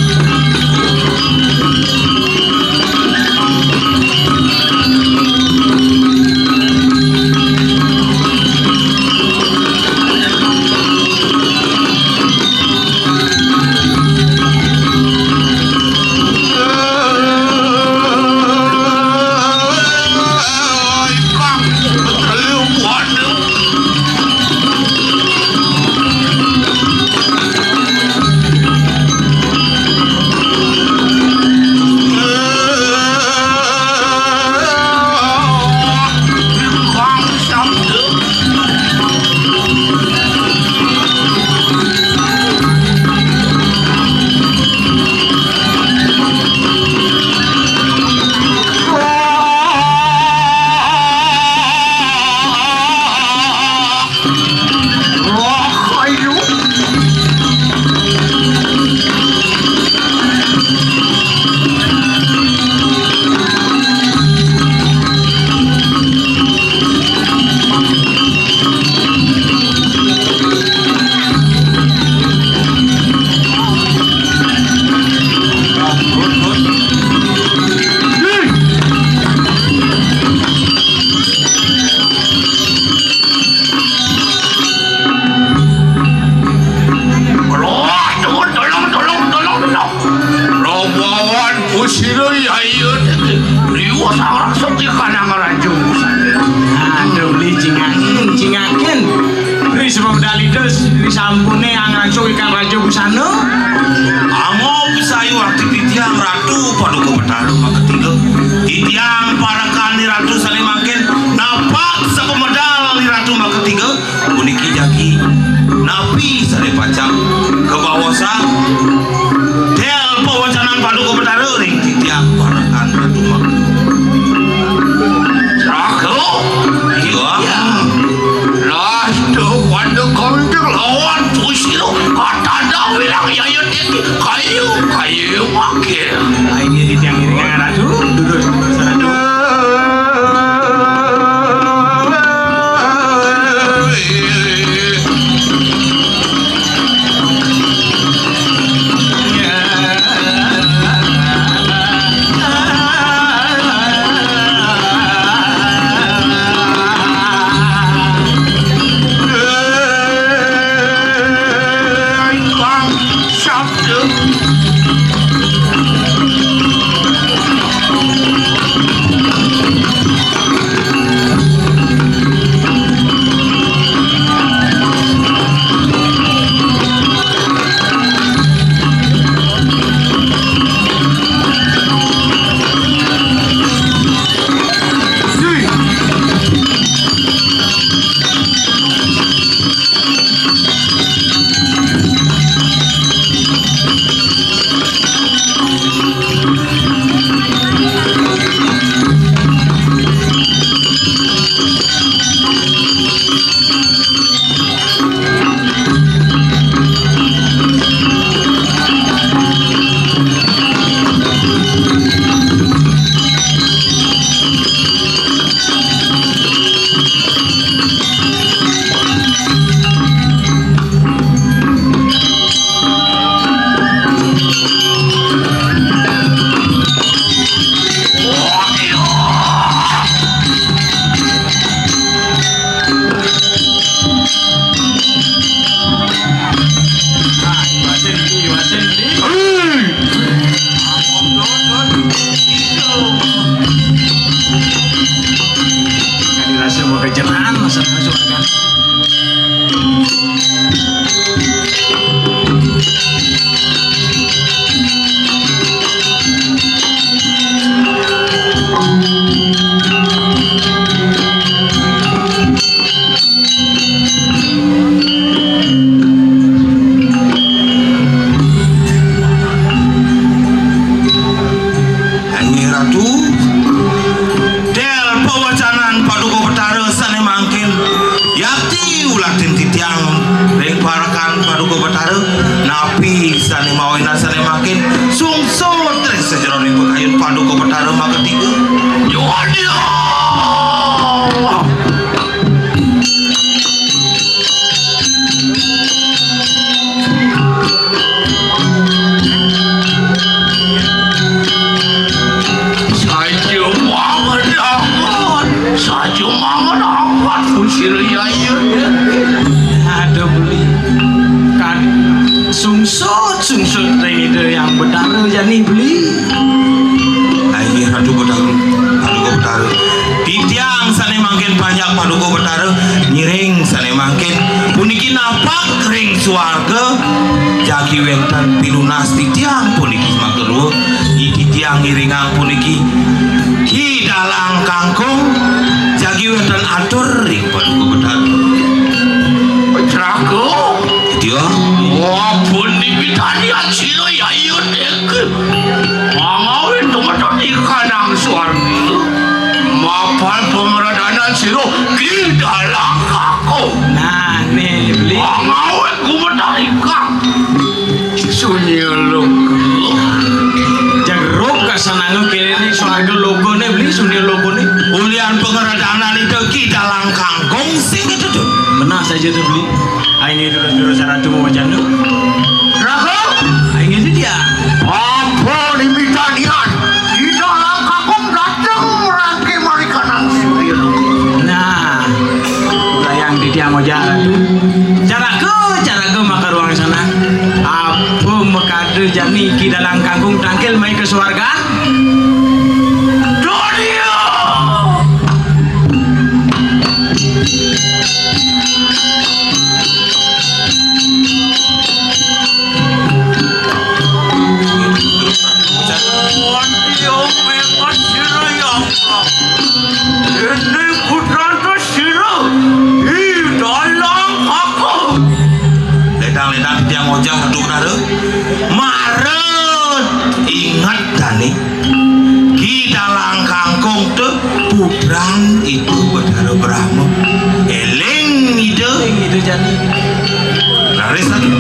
Tolong, tolong, tolong, tolong, tolong. Rombongan Pusira Yaya Riwa Sang Raksasa kanang Raja Busana. Aduh, beli cingakin, cingakin. Ri sebab dalides, ri sampune ang Raja ikang Raja Busana. Ratu makatiga, titiang parekan Ni Ratu sané mangkin napak sapamedal Ni Ratu makatiga, puniki jagi napi sané pacang kabaosang. Tel pawacanan Paduka Betara ring titiang parekan Ratu makatiga. Raka? Iya. Iya. Ratu pada kontak lawan Pusiro, katanda wilang yayut ini kayu, kayu makin. Inggih titiang ngiring Ratu, durus, durus Ratu. Kadi rasa mau kejenan, masa suarga. Inggih Ratu, tel pawacanan Paduka Betara sané mangkin, yakti ulatin titiang ring parekan Paduka Betara, napi sané mawinan sané mangkin, sungsut ring sajeroning pakayun Paduka Betara makatiga. Yo, aduh. Saja mangan amat, saja mangan amat, Gusti Raya. Aduh, beli. Kan sungsut, sungsut ring Ida Hyang Betara jani, beli. Inggih Ratu Betara, Paduka Betara. Titiang sané mangkin panjak Paduka Betara, ngiring sané mangkin puniki napak ring suarga, jagi wénten pinunas titiang puniki makarua, i titiang ngiringang puniki Ki Dalang Kangkung, jagi wénten atur ring Paduka Betara. Raka. Titiang. Wah, puniki tadi asira yayun. Mangawit tumeton ikanang suarga. Mapan pamradanan sira Ki Dalang Kangkung. Nah, né, beli. Mangawit gumetar ikang. Sunya loka. Jagruk kasananga kéné suarga lokané, beli, sunya lokané. Ulian pamradanan Ida Ki Dalang Kangkung sing ketutup. Benar saja tuh, beli. Inggih durus-durus Ratu mawacana. Raka. Inggih dia. Apa nimitanian? Ida Langkakung dateng merangke marikanan sipil. Nah, layang titiang ojak Ratu. Caraka, caraka makaruang sana. Apa makada jani Ki Dalang Kangkung tangkil mai ka suarga? Dunia. Mara inget dané, Ki Dalang Kangkung to putran Ida Betara Brahma. Éling Ida. Éling Ida jani. Raris lagi.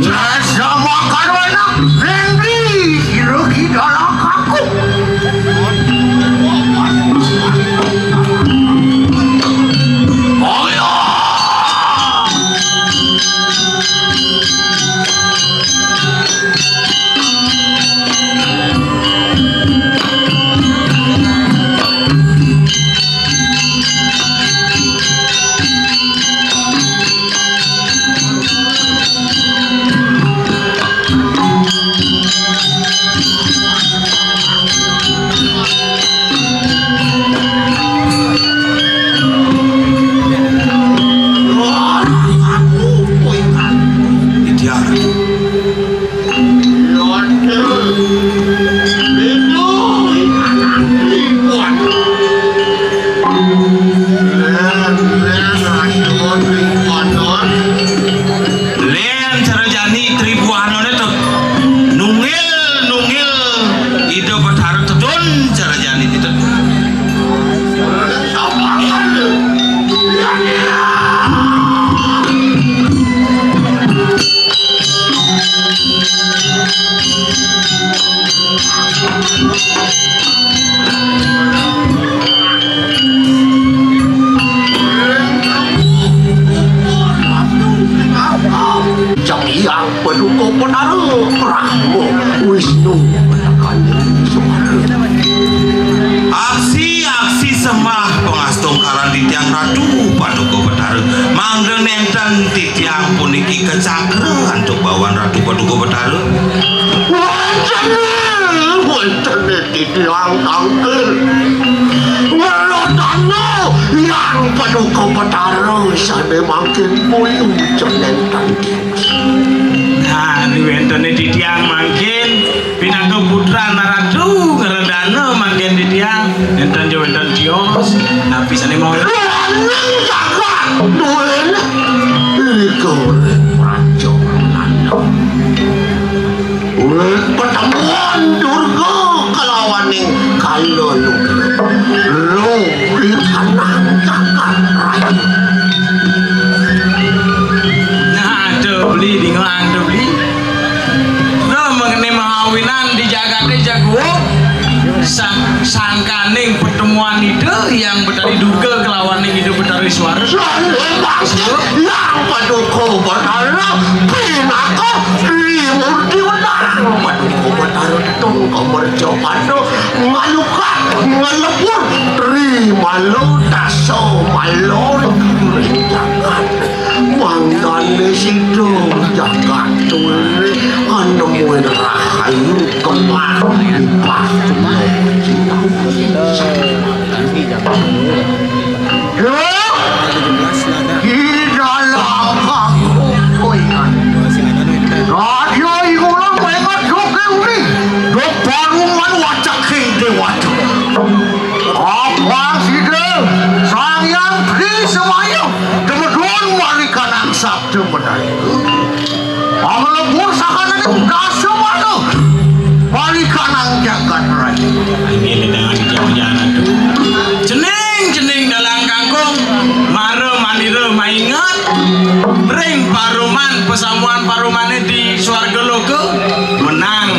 Jasa makan anak, Hendri, sira Ki Dalang Kangkung. Idiar. Lén cara jani Tribuanané to nunggil, nunggil Ida Betara tedun cara jani ditu. Jang Hyang Paduka Betara Brahma Wisnu Aksi-aksi sembah pangastungkaran titiang Ratu Paduka Betara. Mangda nénten titiang puniki kacakra antuk bawan Ratu Paduka Betara. Wénten, wénten titiang tangkil. Ngeladana Hyang Paduka Betara sané mangkin boya nénten. Nah, wéntené titiang mangkin pinaka putran Ratu, ngeladana mangkin titiang, nénten ja wénten tios, napi sané mau. Lanang jagat duwéné, irika urip praja lanang. Urip patemuan Durga kalawaning Kala Lugra. Lugra lanang jagat raya. Nah, ada beli, dinga ada beli. Nah, mengenai mahawinan di jagaté jago, sa-, sangkaning pertemuan Ida Hyang Betari Durga kelawaning Ida Betari Suara. Yang Paduka Betara pinaka Trimurti Wenang. Paduka Betara tetun kamercapada, ngalukat, ngalebur, Tri Malu, Dasa Malu, ring jagat. Mangdané sida jagat duwéné anemuin rahayu kemah di pas. Yo, di dalam aku koingan. Raja Ingurang mengat joke uni. Dok baru man wacak king dewata. Apa sida Sang Hyang Tri Semaya temedun marikanang sabda menawi. Amalebur sakananing dasa mala marikanang jagat raya. Inggih, dengan jauh jalan tu. Cening, cening dalang kangkung, mara manira maingat ring paruman, pasamuan parumané di swarga loka, menang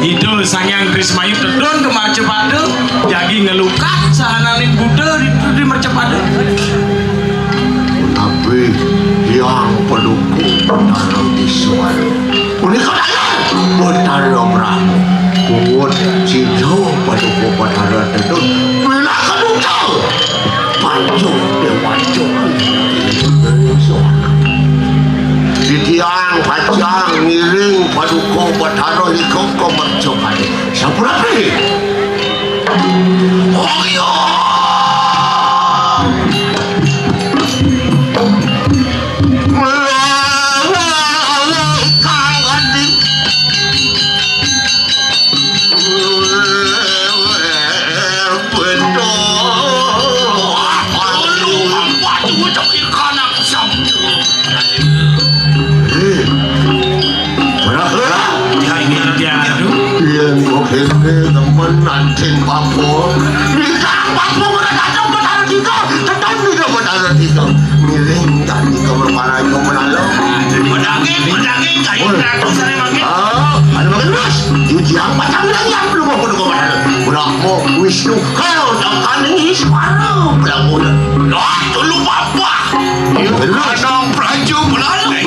Ida Sang Hyang Krismayu tedun ka marcapada, jagi ngelukat sahananing buta di, di marcapada. Punapi Hyang Paduka Betara Iswara. Punika dalang Betara Brahma. Pungut sida Paduka Betara tedun pinaka duta. Panjung Dewa Jung. Titiang pacang ngiring Paduka Betara nika ka mercapada. Sapunapi? Oh, iya. Temen anjing papo. Nikah papo ora dateng Betara Tiga. Teton nika Betara Tiga. Miring tadi ke Betara Tiga menalu. Pedaging, pedaging, kayu Woi. Ratu sare mangke. Ah, ada makan terus. Ujian patang lagi yang belum mau kudu kemana. Berapa Wisnu? Kalau tak kali ini separuh belum udah. Lah, dulu papa. Terus. Kadang pelaju menalu.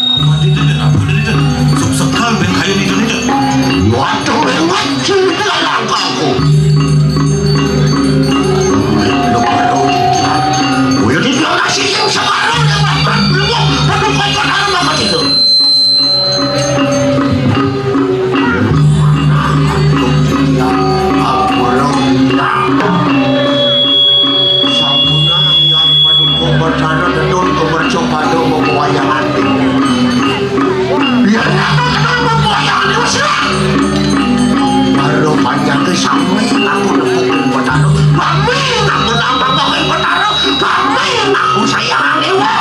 Apa dia tu? Apa dia tu? Suksekal ben kayu ni tu. Waduh, lewat cerita langkahku. Lu perlu cerita. Udah dia orang sih yang sekarang yang lapar. Lu mau perlu kau perkara apa itu? Sampunang Hyang Paduka Batara tetun kemerca pada bebuayangan. Biar aku tetun bebuayangan, wis lah. Baru panjang ke sami aku nepukin Batara. Mami aku nambah pakai Batara. Mami aku sayang dewa.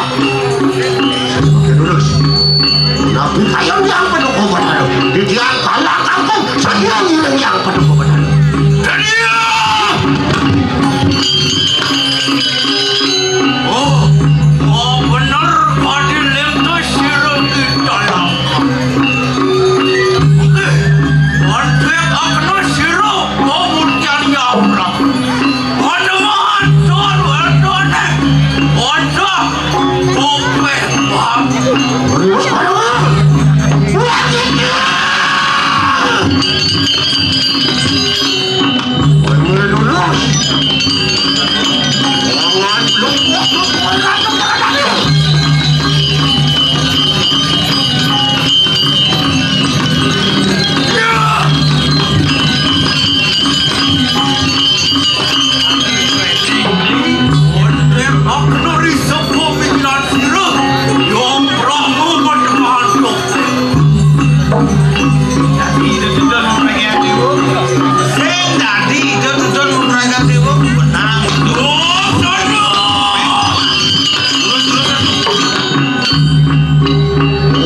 Terus. Tapi kaya yang penuh kobaran. Di dia kalah kampung, saya ngiring yang penuh kobaran. Dan iya. Oh, oh, bener, Padi Lento sira kita langkah. Oke, Padi Agno sira pemutian yang Panuwun tur wetone. Waduh, kuping aku. Wah, iki. Wah, mulai lulus. Jangan lupuk-lupuk ora keperanane.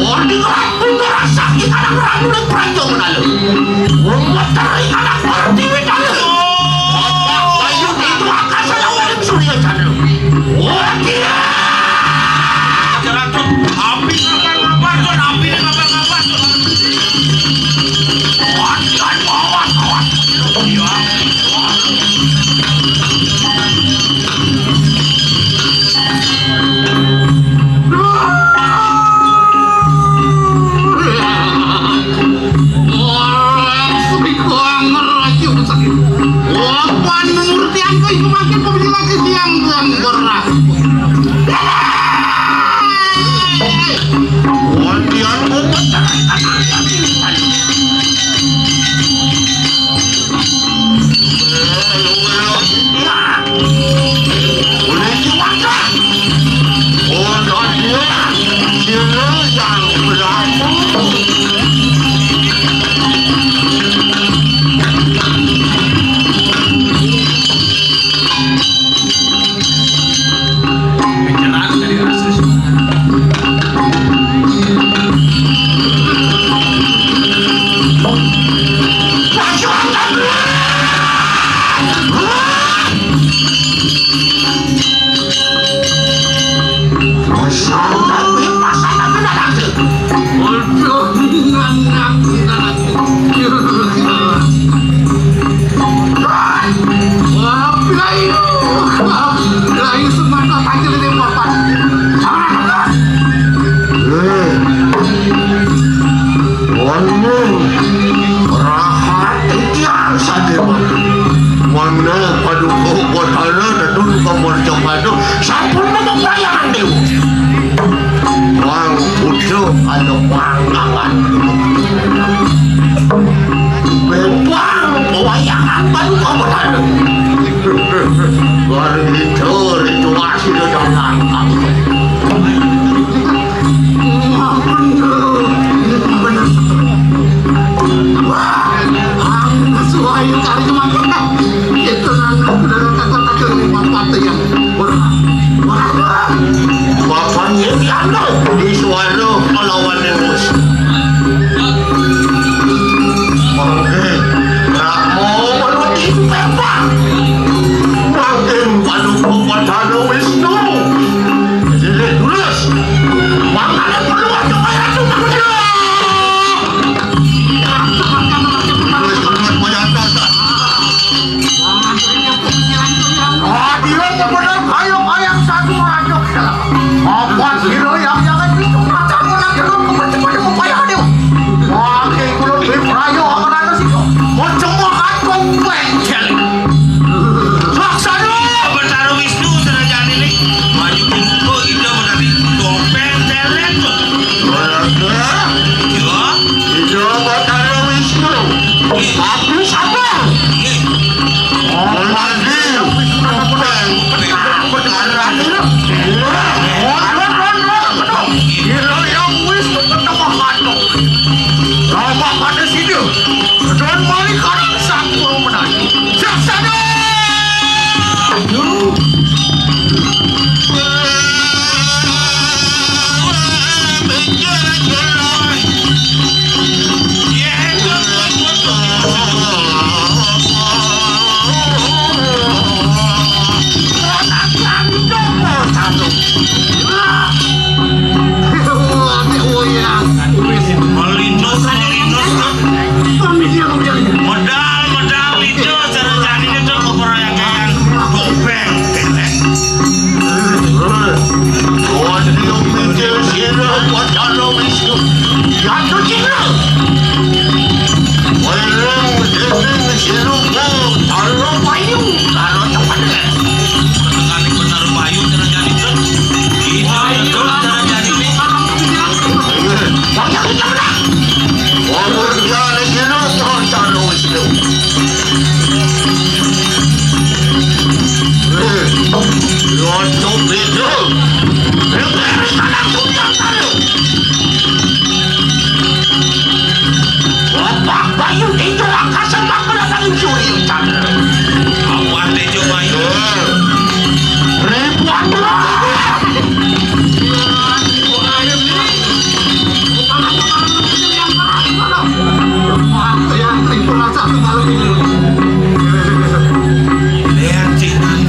Wong iki ora punya rasa iki kadang ora nurut pranjo menalu. Wong weteri kadang pertiwi dalu. Bayu itu akal saya urip surya candra. Wah, dia. Api ngapa-ngapa, Jon? Api ini ngapa-ngapa, Jon? Awas, Jon, awas, awas. Iya. Wonten rahat titiang sadewa. Mangda paduka Batara Dadun Kamarcapata sampun mamawayangan dewa. Wang Buddha ada panggangan. Bebang pewayangan paduka Batara. Garita rituasi dadang langkang. Bener, bener. Iswara kalawan Dewa. Mangke, Rama manut ing pepah. Mangke paduka Batara Wisnu. Jadi terus. Mangkane perlu ada kaya itu manusia. Terus, terus, kaya apa? Adira bener kaya-kaya satu raja. Apa sira yang jangan itu macam orang jeruk kepercayaan upaya hadir. Wah, kayak kulo duwe prayo apa rano sih kok. Mau cemok aku bengkel. Laksana. Betara Wisnu terjadi nih. Maju pintu itu berarti topeng telet. Iya. Iya, Batara Wisnu. Aku sabar. Lagi. Kira yang Wisnu ketemu kanu. Lama pada sini. Dan mari karang sangkul menang. Saksana. Melinus, melinus, tuh. Medal, medal itu, cara jadinya tuh, keperayaan. Topeng, telet. Wadiyo, mikir sira, Batara Wisnu. Jatuh cinta. Welang, dening sira, Batara Bayu. Karo temen. Tekaning Batara Bayu, cara jadi, Bro. Itu, cara jadi, nih. Wong yang kita menang. Wong yang kita menang. Ler cinan,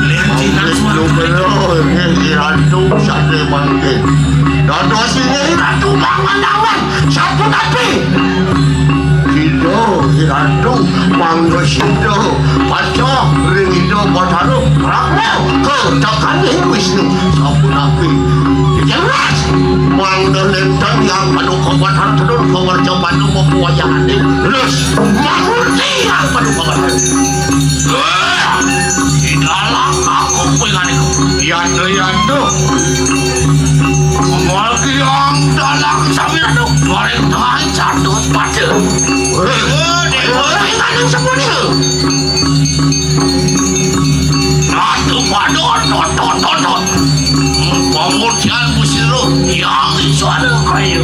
ler cinan suara. Ratu sate mangke. Dados ini Ratu Bang Mandawan, sampun api. Sida Ratu mangga sida pacah ring Ida Batara Brahma ketekaning Wisnu, sampun api. Jelas. Mangda nenten yang paduka Batara Tedun kawarca Bandung mapuwayahane. Terus mangerti yang paduka Batara. Wah, di dalam aku pengane. Yanda, yanda. Amargi ang dalang sami ratu, bareng tengahing satu pada. Wah, dewa. Wah, ingkang sepundi. Ratu Badon, tot, tot, tot, tot. Pamurtian Gusti Ratu, yang suara kayu.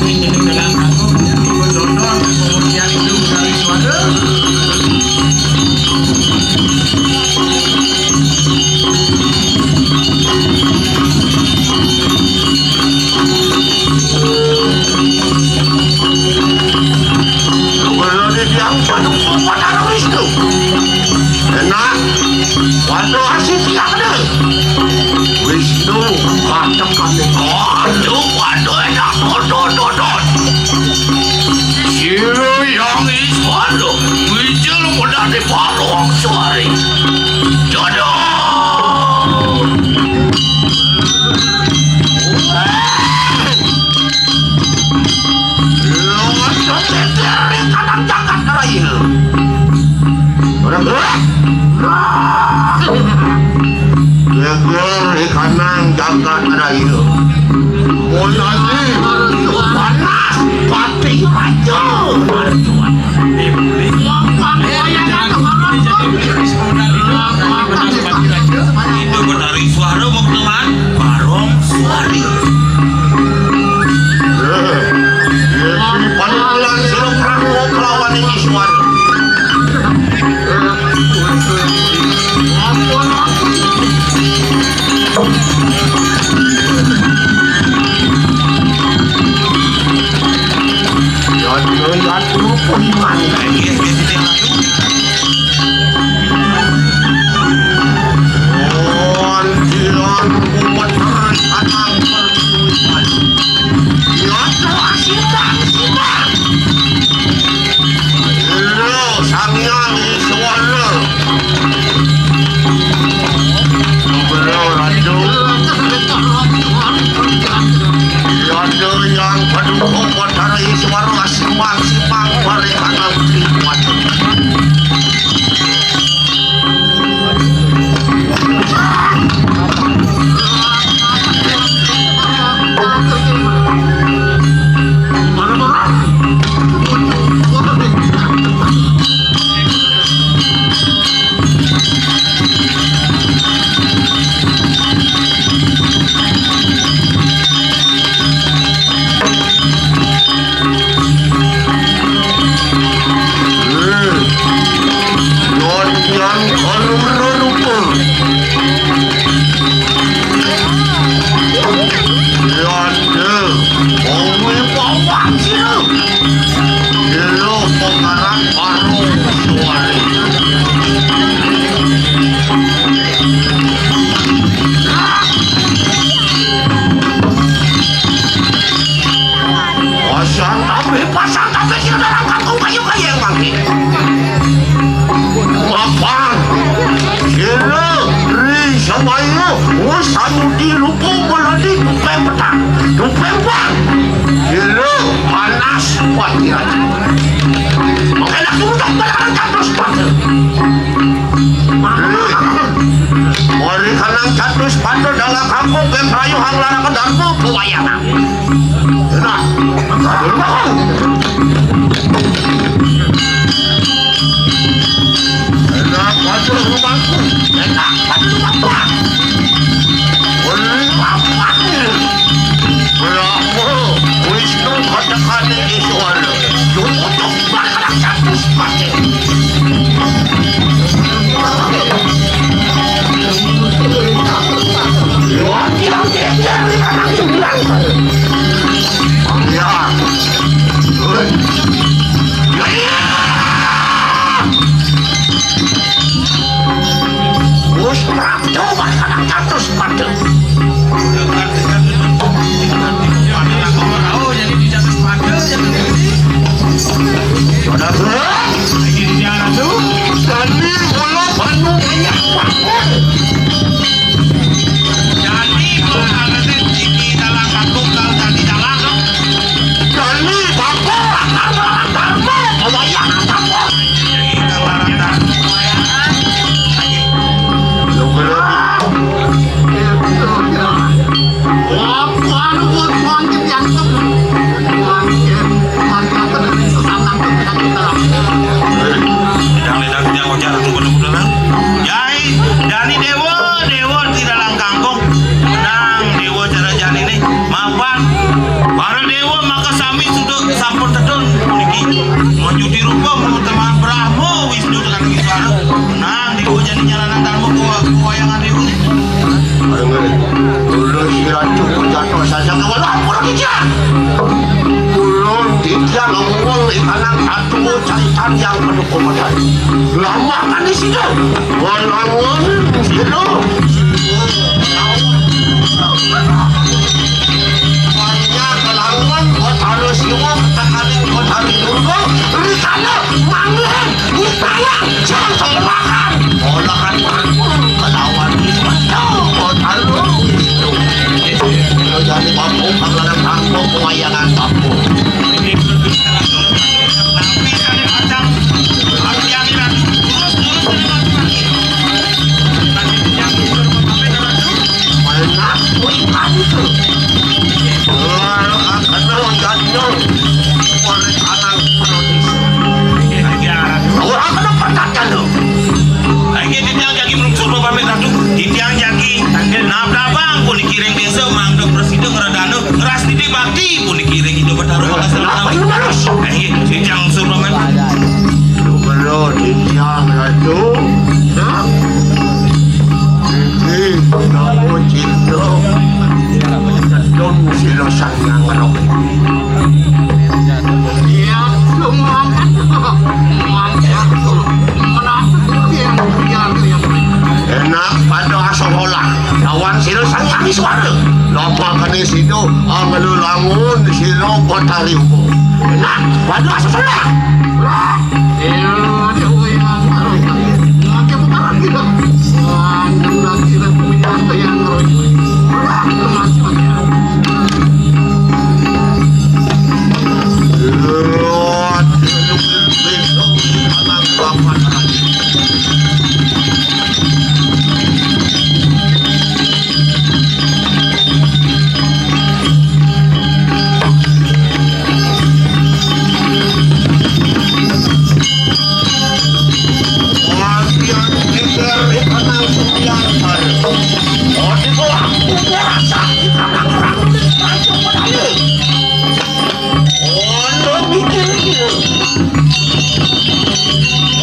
Ini dalam aku, tiba dodon, pamurtian itu dari suara. Nugroho Déwi Agung Paduka Batara Wisnu. Enak. Waduh, asik ya, bener. Wisnu, katek kami. Waduh, waduh, enak. Dodot, dodot. Sira yang is, waduh. Wijil mudah di parung suari. Dodot. Geger ikanang jagat raya. Geger ikanang jagat raya. Mulane panas pati raja. Itu Betari Suara mau teman. Barong Suari. Eh, Yéti panutulan sira Prabu kelawan iki Suara. Rupa iman. Inggih, inggih, titih Ratu. Wan, dilan, umat, anang, perjuitan. Yatra, simbang, simbang. Ira, Sang Hyang Iswara. Beliau Ratu. Yatra yang pendukung Batara Iswara, simbang, simbang, balik kanan, kiri, kanan. Ngontian kaluru rupa. Landa, kowe bawa sira. Sira pengarang baru suara. Pasang tapi, pasang tapi, sing dalam kampung kayu kaya yang mangke. Mapan, sira, ri, samaya, wis samudi rupa melati, dupe petang, dupe bang. Sira, panas, pati ati. Makanya aku tak berharap terus pada. Mari kanang catus pada dalam kampung, ben rayu hang larang darma pewayangan. Nah, aduh, mau. Enak, aduh, rumahku. Enak, aduh, rumahku. Boleh, rumahku. Brahma, Wisnu, kata-kata Iswara. Cukup, cukup, barang catus mati. Gus Prabu, coba kadang catus pada. Pada, Gus. Ini dia, Ratu. Kami bola Bandung banyak banget. Jadi, Pak Raden, iki dalam kampung, kalau tadi dalam, no? Kami bakal bakal bakal bakal, kebayang kampung. Jadi, kalau ada kebayaan, ayo. Lo berani. Wah, wah, lu buat wangkit yang tuh. Wangkit, wangkit apa dari sesama tuh kita, kita lah. Yang lidah yang wajah tuh bener-bener, nah. Yai, dani dewa, dewa di dalam kangkung. Menang dewa cara jani nih. Mapan. Para dewa maka sami sudah sampun tedun puniki. Mau nyudi rupa, mau teman Brahma, Wisnu dengan Wiswara. Menang dewa jani nyalanan darma, kuwa-, kuwayangan dewa. Ayo, tulus si Ratu berjatuh saja ke bawah, pura kijang. Tulus kijang ngomong ikanang satu caitan yang penuh komentar. Lama kan di situ. Ngomong situ. Banyak kelawan, kota lu siwa, kota kaling, kota Rinurgo, Rikala, Mangihan, Utara, Jasa Makan. Olahan aku kelawan Iswara, kota lu. Kalau jadi mampu, kalau ada mampu, kewayangan mampu. Lagi titiang jagi merungsur pamit Ratu. Titiang jagi nabdabang puniki ring desa, mangda prasida ngredana, ngrastiti bakti puniki ring Ida Betara Bakasana. Kenapa lu balas? Eh, iya, titiang ngungsur pamit. Lho, titiang Ratu. Hah? Iki namo cinta. Dong sira sang nang ngerok. Iya, lu Sira Sang Hyang Iswara. Lama kene sida anglelamun sira Betari Uma. Nah, waduh, asa salah. Lah, iya, iya, iya, iya. Lagi putaran kita. Wah, lagi, lagi, lagi, lagi, lagi. Wah, masih, masih.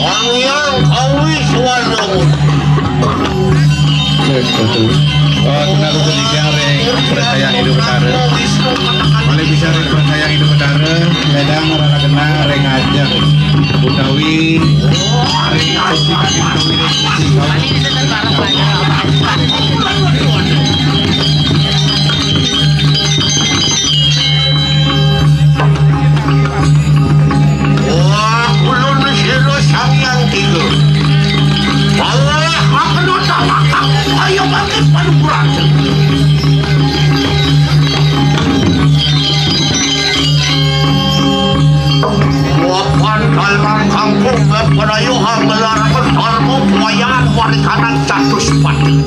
Wong yang kawis warna. Baik, betul. Eh, kena kukulikan ring percaya hidup Betara. Malih bisa ring percaya hidup Betara, ledang rara kena ring ajeng utawi ring sisi kaki utawi ring sisi kaum. Wah, ulun sira Sang Hyang Tiga. Allah, makna tak makan, ayo bangkit padu berat. Wapan dalam kampung berperayu hang gelar bertarmu buayan warikanan catus pati.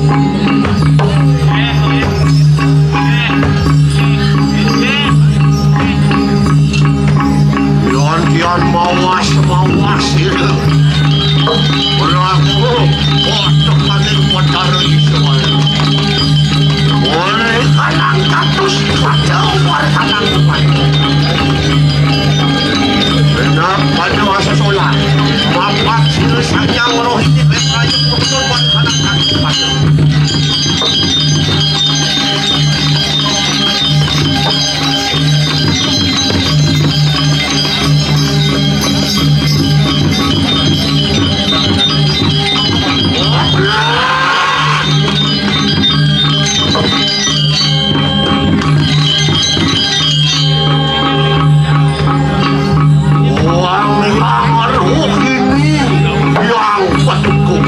Yan, yan, mawas, mawas, ya. Berlaku, waduh, kaning Betara Israel. Oleh kanang katus, pada oleh kanang tuan. Benar, pada asa solah. Mapak sila sanjang roh ini, betrayu, betul, oleh kanang katus, pada. Wong yang ruh ini yang betul.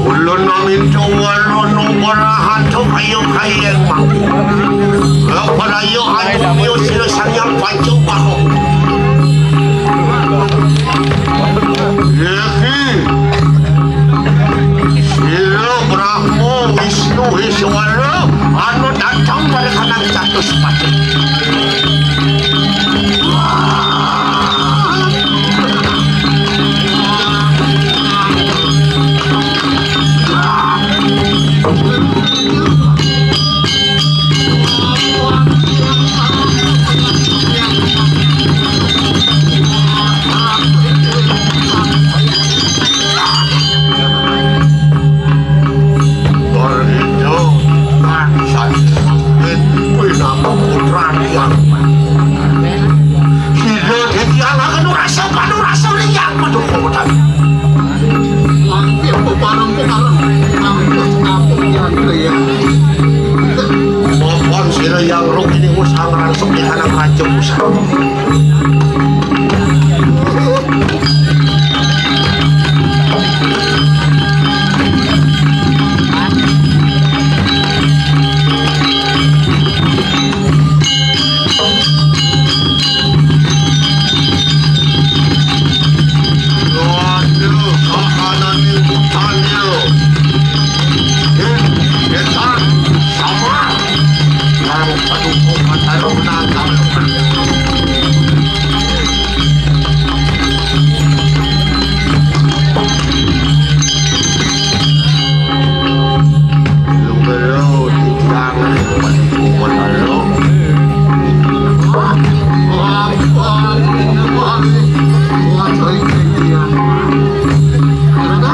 Ulun maminta walana barahan kaya kayeng mangku. Paraya anu sira Sang Hyang Panca Bahu. Yaki. Sira Brahma Wisnu Iswara anu datang pada kanang catus pati. Berhidup bangsa sempit, pinapa putra tiang. Sida ditiangaken rasa panurasa liang pendukung. Mangke pepareng-pepareng, mampus kapung yang kaya. Mohon sira yang ruh ini usah ngerasuk di tanah raja usah. Waduh, kahanane hutan yo. Heh, setan, sama. Yang pendukung Taruna, Taruna.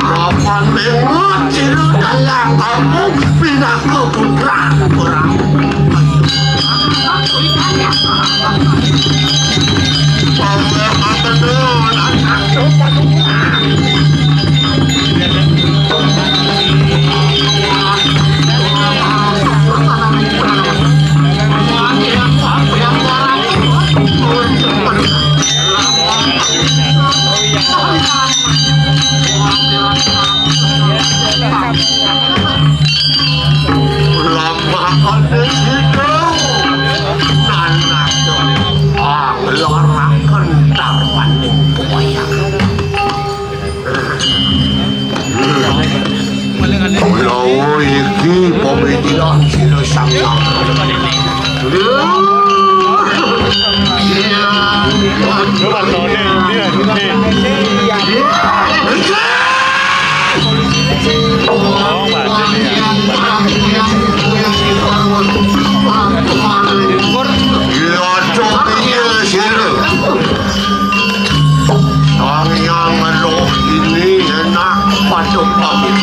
Papan mengot sira dalam kampung pinaka putra perang. Pangkat atenun, anak Di pemitian sira Sang Hyang. Iya, cok, iya, sira. Sang Hyang Rohini enak pada pamit.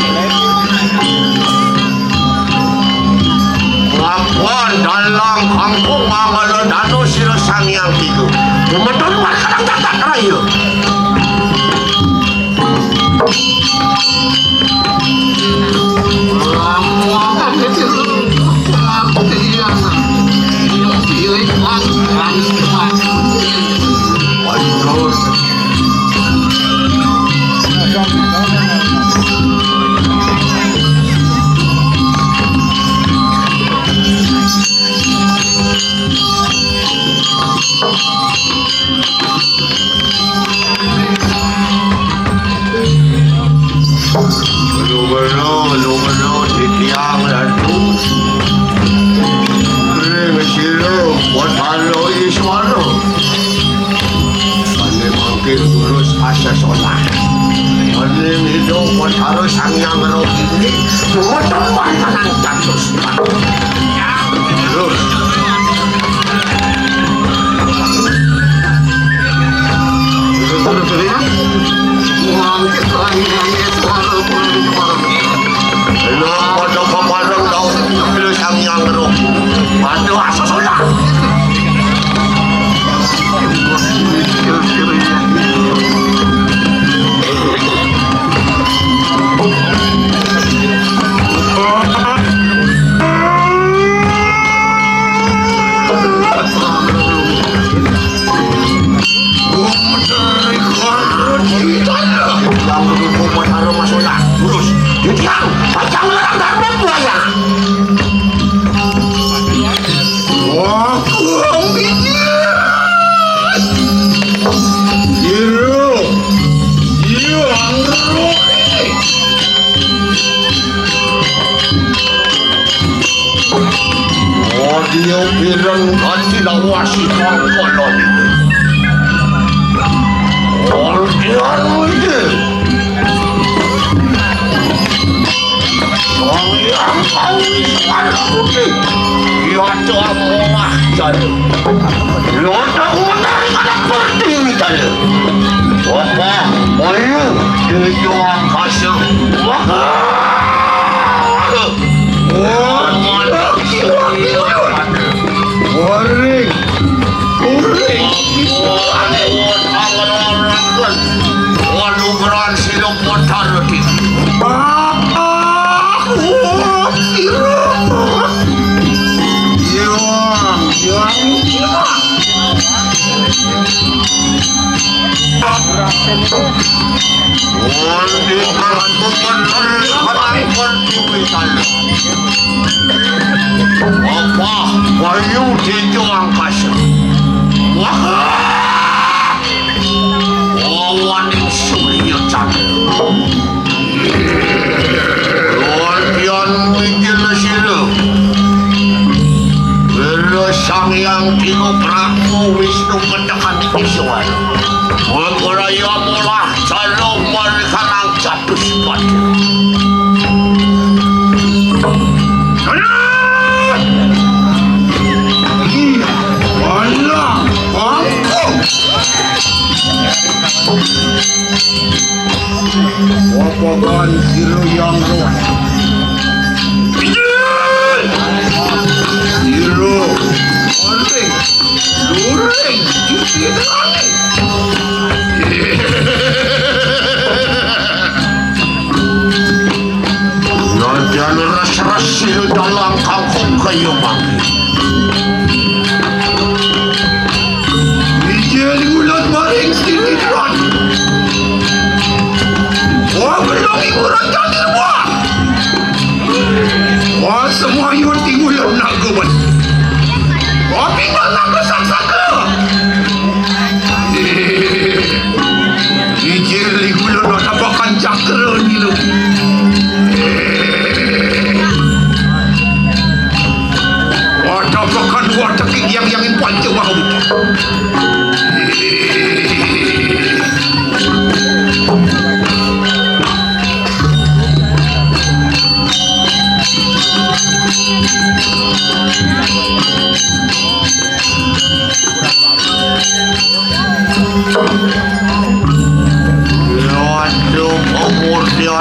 Lawan dalang kangkung mangala dano sira Sang Hyang Tiga. Dumeton marang kadang jagat raya. Lumeno, lumeno, titiang ratu. Ring sira, Batara Iswara. Pane mangkin terus asa solah. Pane mido Batara Sang Hyang Rohini. Boten wonten catus. Terus. Lho, padha pepareng tau. Lho, Sang Hyang Roh. Padha asa solah. Terus, titiang, pacang larang dharma buaya. Wah, kurang bijil. Ira, iya, anggur. Audio pirang ganti lawasi kangkalan. Ordean iki. Sang Hyang Kawisan Putih. Iya, tuh, amoah, jare. Lontak-lontak kada pertiwi, jare. Apa? Ayo, tujuh angkasa. Wah. Waring, waring, waring. Waduh, beran sira potar lagi. Bapak, sira. Yang, yang, yang. Apa? Bayu Tejo Angkasa. Wah! Wawaning Surya Chandra. Guardian Wijil Sila. Wira Sang Hyang Tino Prabu Wisnu Ketekan Iswara. Wekuraya mulah jalo marikanang jatus pada. Alah! Ampun. Wapagan sira yang roh. Sira. Oring. Luring. Nadyan ras-ras sira dalang kangkung kaya mangke. Ijil ngulat maring sinidran. Wah, belum ibu raja dirwa. Wah, semua yun tingulan naga ban. Wah, pinggal naga saksaka. Ijil ngulat naga bakan cakra nilu.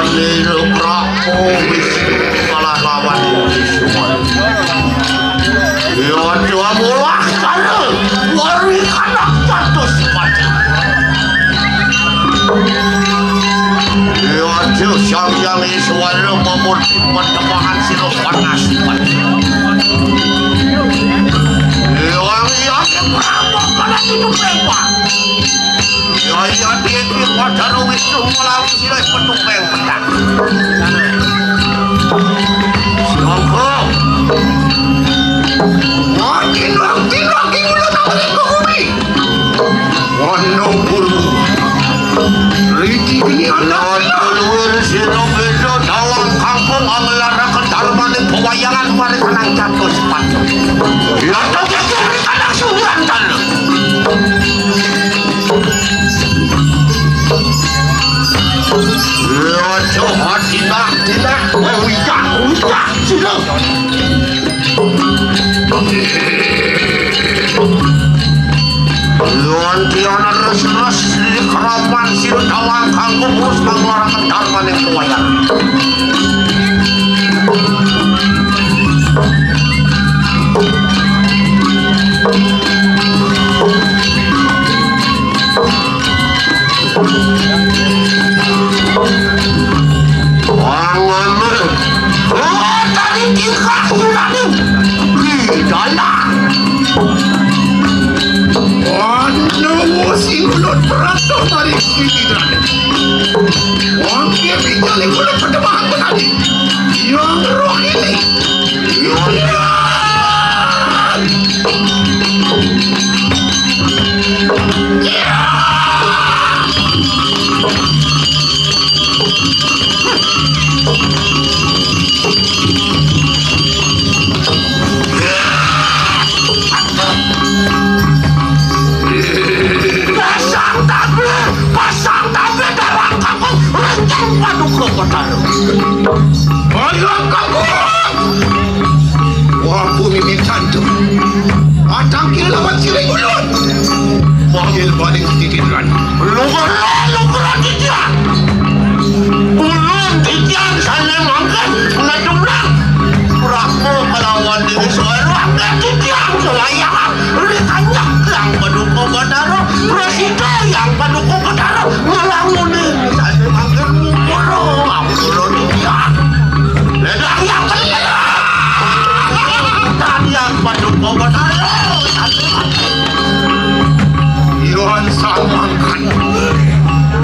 Lila Prabu Wisnu kalah lawan Wisnu. Ya, dua bola kala wari anak jatuh sepatu. Ya, Sang Hyang Iswara mamurti pertemahan sira panas sepatu. Ya, ya, Prabu pada hidup lewat. Ya, ya, dia, dia, Batara Wisnu melawi sira petupeng pedang. Sangka. Wah, tindog, tindog, ki kula tak boleh ke bumi. Wano guru. Riki geni anak. Luwir sira beda dalam kampung angelaraken darmaning pewayangan warisaning jatuh sepatu. Ya, tak boleh anak surantan. Raja Hadinah, Dinah, Wiyah, Wiyah, sira. Lan tiana res-res di kerapan sira tawang kanggo ngurus kanggo larang darmaning wayang. Pangamen. Oh, tadi tingkah sulaning. Ih, dalang. Anu, sing ulun peratuh mari sini, Raden. Wong kia bijali ulun pertemahan tadi. Yang roh ini. Yang Pasang tabir, pasang tabir dalam kampung, rencang paduka Betara. Ayo kampung. Wah, bumi mintan tu. Atang kira lawan siring ulun. Panggil balik titiran. Lugar, lugar titian. Ulun titian sana mangkat ngadunglang. Brahma kelawan diri soal mangkat titian kelayangan. Ri kanyak lang paduka Betara. Prasida yang paduka Betara. Ngelanguni. Sana mangkat mukul. Aku ulun titian. Ledang yang keliru. Tarian paduka Betara. Iwan samangkan.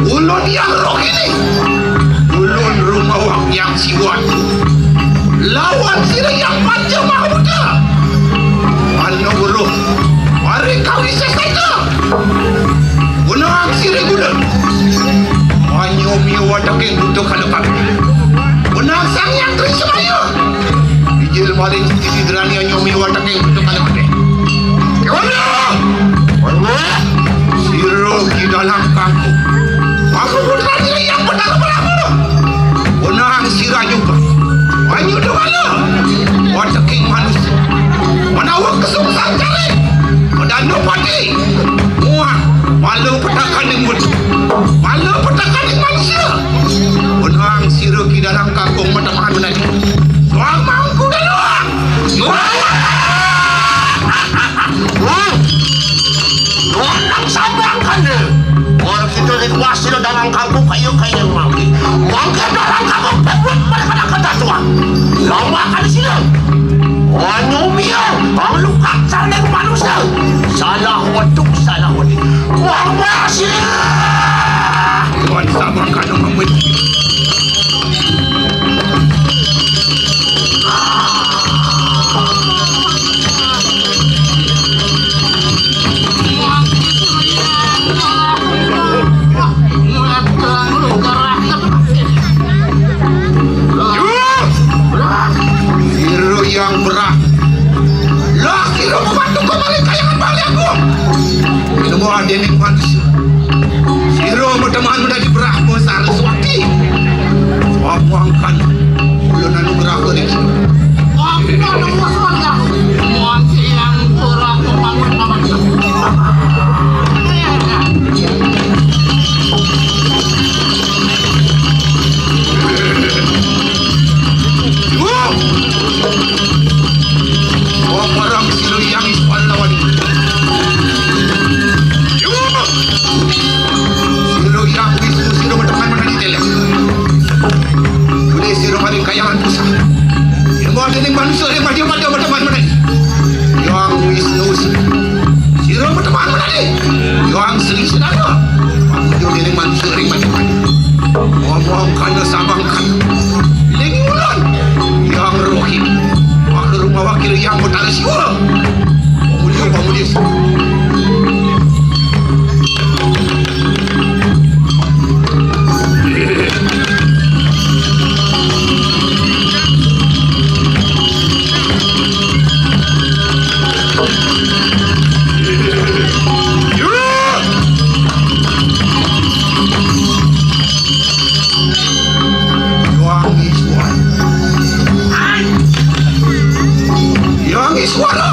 Ulun yang roh ini. Ulun rumawang yang siwan. Lawan sira yang panca maha muda. Anu uruh. Mari kawisa saja. Gunung sira guna. Manyo miyo wataking buta kalakan. Gunung sang yang Tri Semaya. Ijil maling siti drani anyo miyo wataking buta kalakan. Kewala. Kewala. Sira ki dalam kangku. Aku putra diri yang benar berapa. Gunung sira juga. Manyo dewala. Wataking manusia. Manawag kesungsang cari. Padando pati. Muah. Malu petakaning budi. Malu petakaning manusia. Unang sira ki dalam kakung mata pangan menadi. Suang mangku daluang. Wah. Wah. Wah, nang sambang kan dia. Wah, kita ni kuas sira dalam kakung kayu-kayu mangki. Mangki dalam kakung pebut pada kata tua. Lama kan sira. Wah, nyumia. Wah, lukak saling manusia. Salah watuk, salah wadik. Wah, wah, sira. Tuan sama kanu mamut. Sira yang berat. Lah, sira membantu kembali kayangan balik aku. Ilmu adene manusia. Sira teman menjadi Brahma Saraswati. Suamuangkan ulun anugerah ring sira. Aku nemu semangat. Muang siang kurang membangun manusia. Kayangan pusaka. Ilmu ati ning manusa ring madya-madya mateman meneh. Hyang Wisnu Sri. Sira mateman meneh. Hyang Sri Sedana. Pamuju dening manusa ring madya-madya. Ngomong kana sabang kana. Ning ulun. Hyang Rohini. Maka rumawakil Hyang Betara Siwa. Pamuju, pamuju. Hyang Iswara. Hyang Iswara.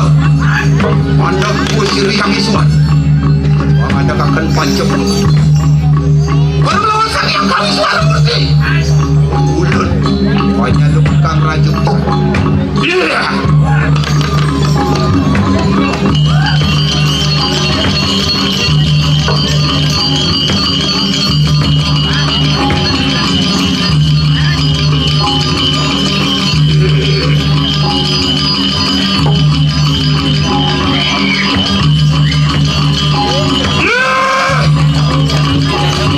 Mandeg Gusti Hyang Iswara. Pangandikaken pancen. Para lawan Sang Hyang Kawiswara Murti. Ulun panyaluk Kang Raja Pusaka. Iya.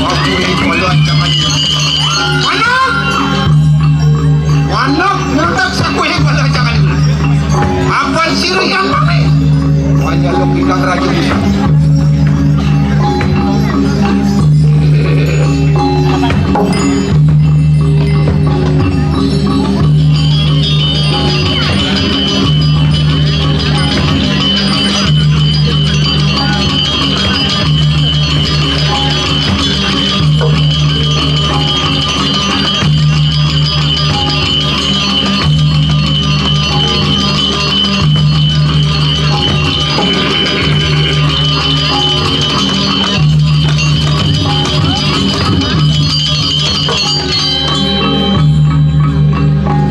Aku ini kepala ancaman. Manuk! Manuk! Manuk! Saku ini kepala ancaman. Apan sira yang mami. Wanya lo kita raja bisa.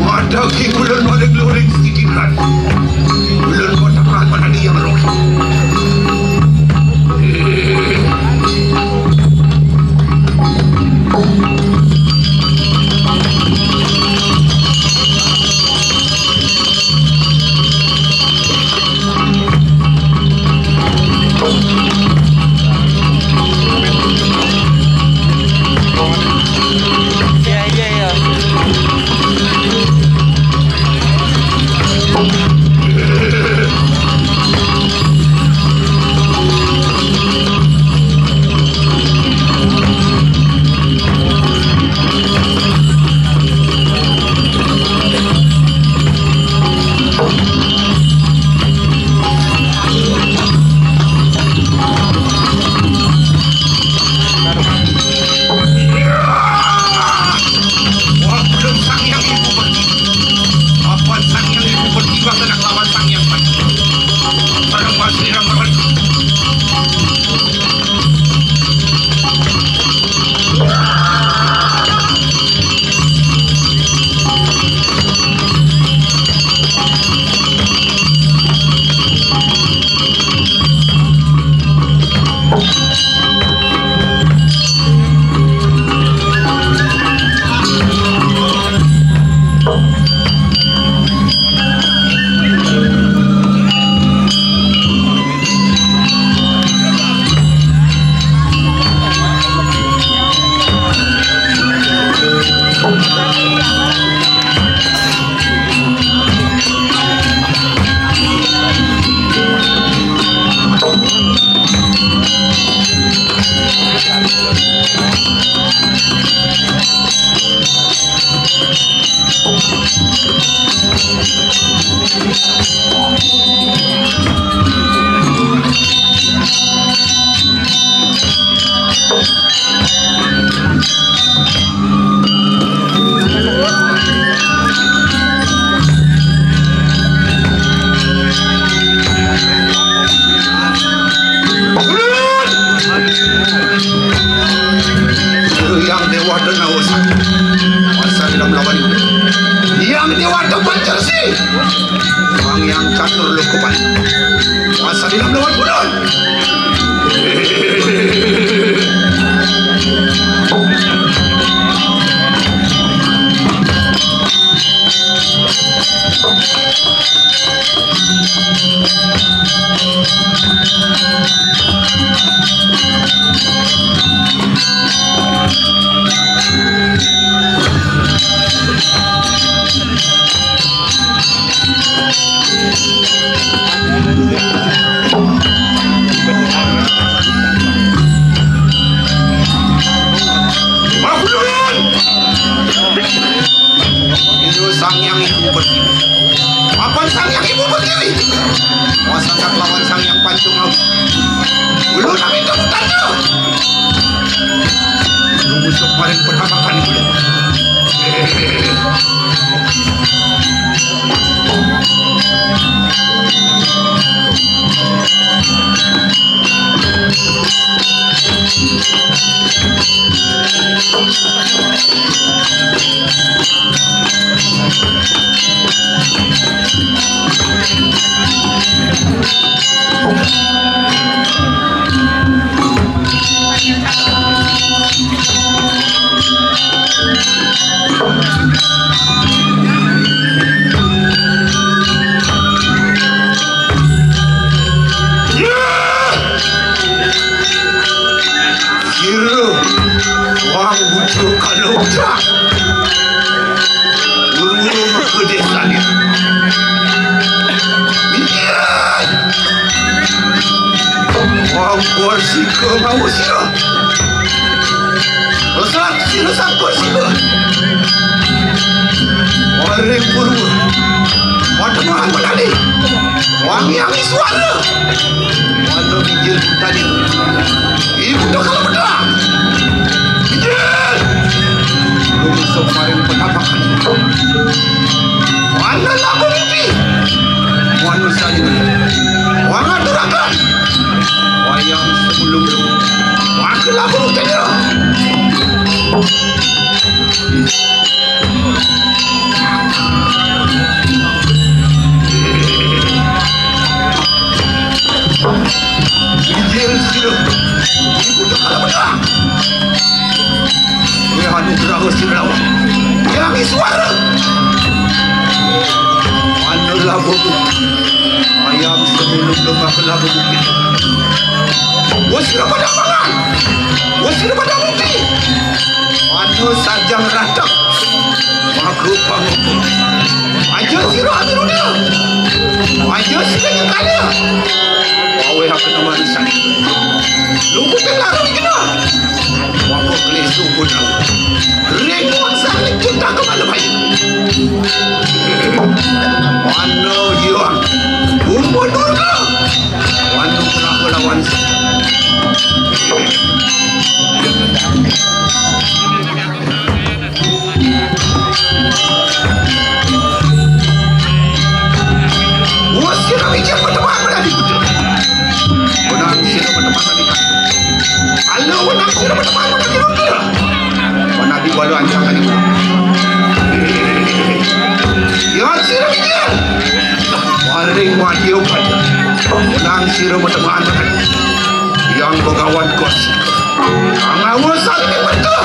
Madagi ulun maring luring sikiran. Ulun kotakan manadi yang roh. Wah, belum Sang Hyang Ibu pergi. Apan Sang Hyang Ibu pergi, wah, kena lawan Sang Hyang Pan. Bareng Mas Ira Meren. Yang Dewa Denaus. Masa dalam lawan. Yang Dewa Depan Cersi. Sang Hyang Catur Lukupan. Masa dalam lawan pulun. Ibu Pertiwi. Mapan Sang Hyang Ibu Pertiwi. Wasangkat lawan Sang Hyang Pancung Awu. Ulun nami tepuk tanda. Nunggu sok maring penampakan ulun. Sira wang buta kala ucap. Guru-guru maka desa ni. Iya. Wang korsika manusia. Lesat sira sakur sira. Waring Purwa. Watemahan menani. Wangiang suara. Wana bijil tadi. Ibu dah kalau bedah. Bijil. Belum sok maring penampakan. Wana lagu mimpi. Wana saja. Wana turakan. Wayang sebelum. Wana lagu mimpi. Injil sira. Ibu tak kalah menang. Weh, anugerah sira lawan. Yang suara. Anu labuh. Ayam sebelum lengah labuh. Wes sira pada mangan. Wes sira pada ngopi. Anu sajang ratap. Maka pangukur. Aja sira anu dunia. Aja sira nyekala. Aweh aku nama lisan. Lugu telah kena. Wabuk lesu pun. Ringun saling cinta kemana baik. Mana yang umur durga. Wanu pernah melawan. Wah, sira bijak berteman berani betul. Menang sira berteman berani. Halo, menang sira berteman berani betul. Mana di bawah ancaman ini? Ya, sira bijak. Paling wajib. Menang sira berteman berani. Yang Begawan Kos. Pengawasan ini betul.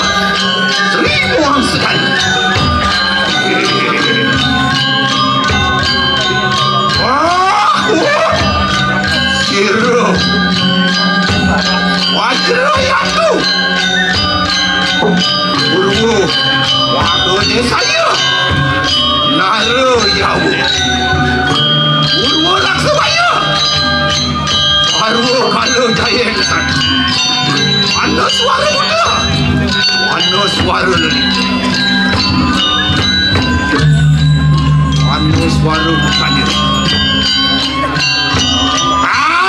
Seribu orang sekali. Wah, wah. Sira. Wajra Yatu. Guru. Wakilnya saya. Nara Yawu. Guru Laksmaya. Arwa kala jaya insan. Mana suara muda? Mana suara lelaki? Mana suara bukannya? Ah!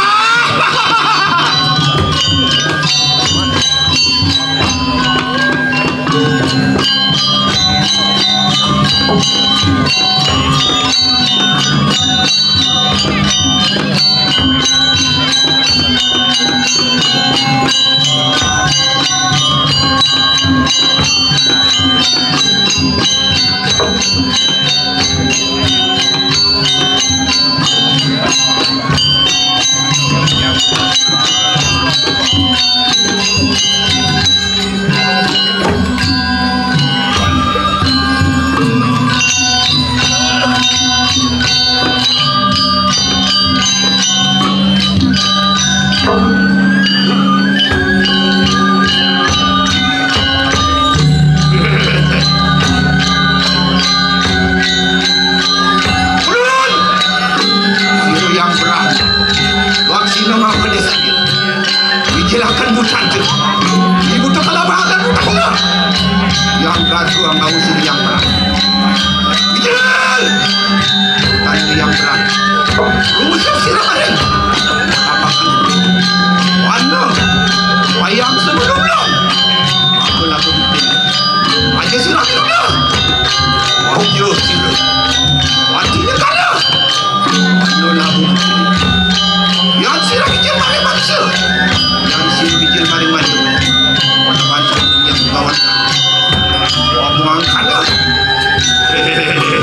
Yo, sira. Artinya kala. Anu labu. Yan sira kecil maring manusia. Yan sira kecil maring manusia. Pada bantu yang kawan. Ngomong kala. Hehehe.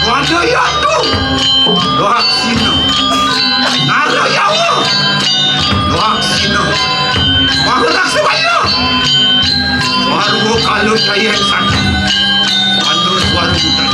Pada yatu, dohak sina. Nara yawa, dohak sina. Maha raksa baya, suara kala daya satu. Pada suara buta.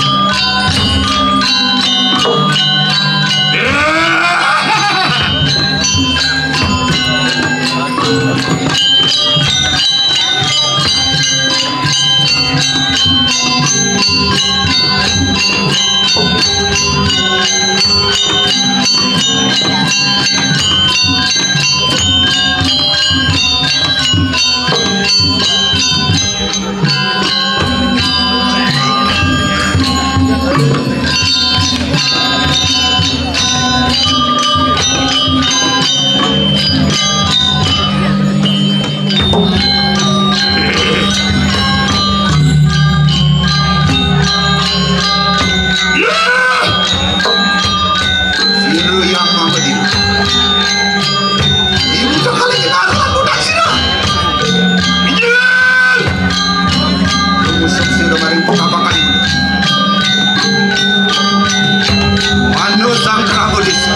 Sira yang mangkadina. Ibu cakal iki naruh budak sira. Injil! Ngusung sira maring pekabakan. Anu sang Prabu Desa.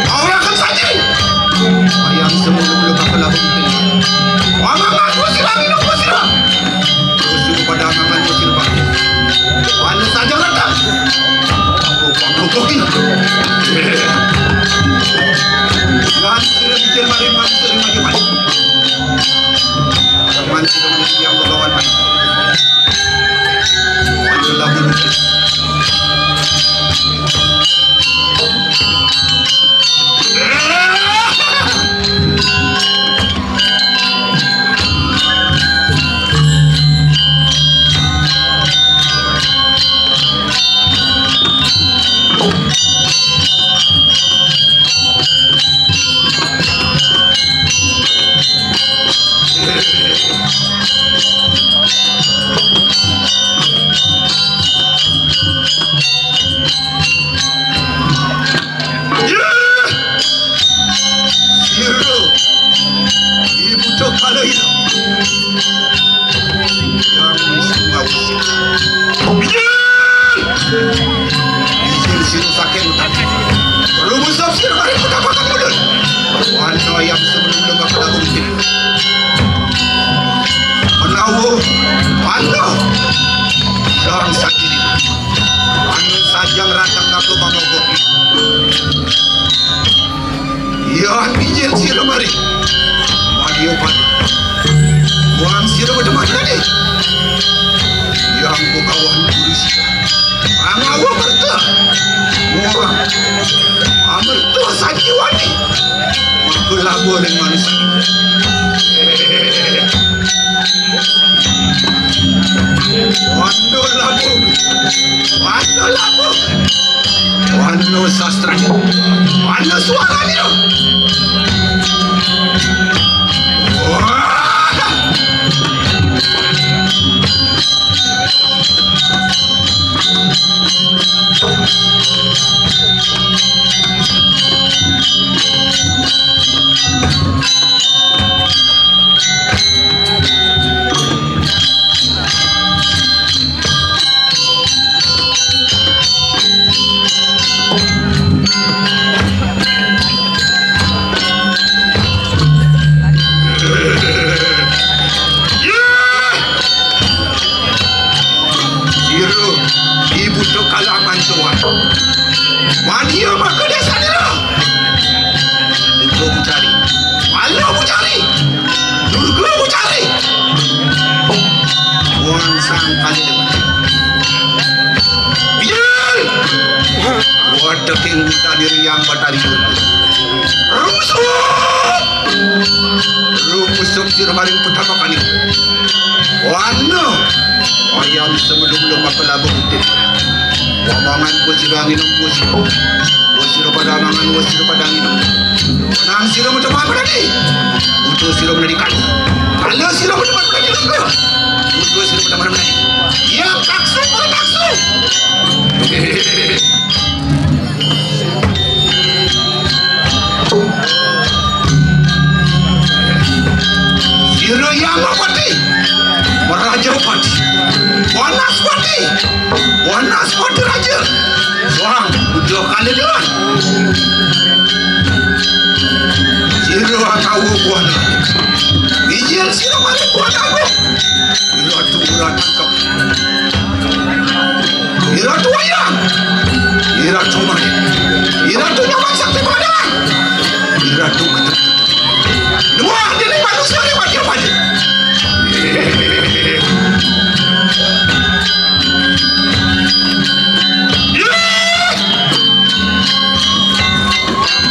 Auraken saja. Ayam semulu belum bakal labu penting. Wamang aku sira minum sira. Musuh pada mangan musuh batu. Anu saja rata. Aku pangkukukin. Lan sira mikir maring manusia ring maju-maju. Teman sira menjadi yang begawan maju. Maju labu. Sira, ibu cakal ira. Yang wis ngawis. Injil! Injil sira saking tadi. Rumusap sira mari pekabakan mudun. Wana yang sebelum lebak lalu mungkin. Menawa, wana. Yang sakit. Anu sajang ratang kaku pangogok. Iya, injil sira mari. Wadiyo pati. Wang sira pada mati. Yang bukawan guru sira. Pangawa merta. Wang. Amerta sajiwani. Maka labuh ring manusia. Wanda labuh. Wanda labuh. Wanda sastra. Wanda suara dia. Wah. Sira, ibu to kalaman tuan. Mania maka desa nira. Durga Bucari. Mala Bucari. Durga Bucari. Wan sang kali depan. Bijil. Wadeking Bucari yang Batari Durga. Rungsuk. Rungsuk sira maring putaka kani. Wana. Ayam sebelum maka labuh utin. Wama Mangan, bos sira nginum, bos sira. Bos sira pada mangan, bos sira pada nginum. Nang sira medeman menadi. Utuh sira menadi kali. Kala sira medeman menadi kala. Utuh sira medeman menadi. Ya, taksu, para taksu. Sira Yang Pati, Meraja Pati, Wanas Pati, Wanas Pati Raja, Suang, Ujo Kalidewan. Sira Akawu Buana, Ijil sira Mari Buana Agung, Ratu Ratu Kep. Iratu Wayang, Iratu Manik, Iratu Nyaman Sakti Padawan, Iratu Ketuk. Dua jenis manusia ni macam mana?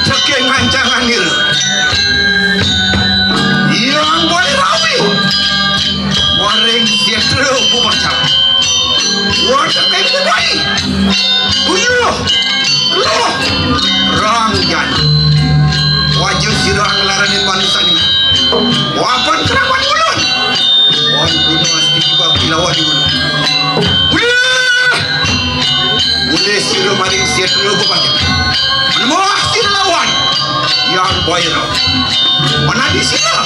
Saking ancangan nira. Yang boleh rawi. Maring setra bubacang. Wajah kai bubai. Tuyuh. Loh. Rang jan. Wajah sira ngelaranin manusia ni. Wapan kerabat ulun. Wan guna asti kiba kilawan ulun. Ulih. Ulih sira maring setra bubacang. Menemuah sira lawan Yang Baira. Menadi sira.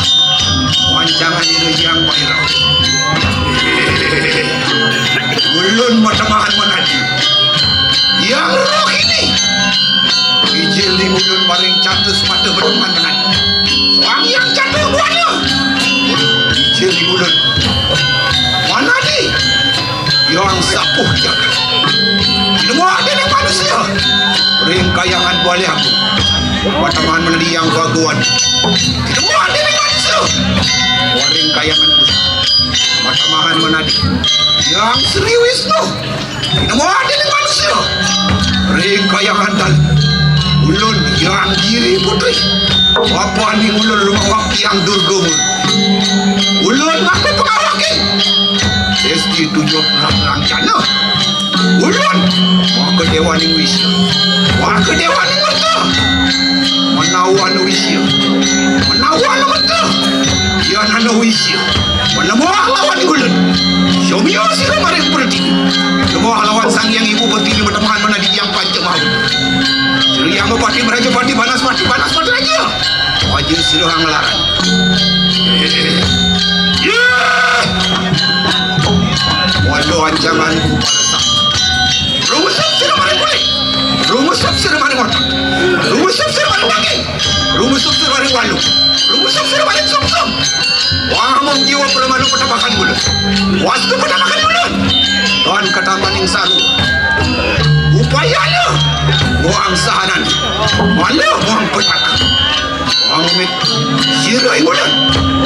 Wancangan ira Yang Baira. Ulun matamahan menadi. Yang roh ini. Ijil ni ulun maring catus mata matamahan menadi. Suang Yang Catur Buana. Ijil ni ulun. Menadi. Yang sapuh jagat. Semua diri manusia. Ring kayangan balih aku. Pataman menadi Yang Baguan. Semua diri manusia. Ring kayangan pun. Pataman menadi Yang Sri Wisnu. Semua diri manusia. Ring kayangan dal. Ulun Yang Giri Putri. Bapa ni ulun rumah wak Yang Durga Mur. Ulun ngaku pengawaki. Esti tujuh belas rancana. Ulun maka dewa ning wisia. Maka dewa ning merta. Menawa anu wisia. Menawa anu merta. Yan anu wisia. Menemuah lawan ulun. Syomio sira maring pertiwi. Menemuah lawan Sang Yang Ibu Pertiwi menemuah menadi Yang Panca Maha. Sira Yang Bupati, Meraja Pati, Banas Pati, Banas Pati Raja. Wajah sira ngelaran. Yah! Waduh, ancangan ku palesak. Rumusup sira maring kulit. Rumusup sira maring otak. Rumusup sira maring daging. Rumusup sira maring walu. Rumusup sira maring sumsum. Wah, mung jiwa permana petamakan bulu. Wastu petamakan bulu. Tuan kata maning saru. Upaya lu. Muang sahanan. Malu muang petaka. Wangmit sira ing ulun.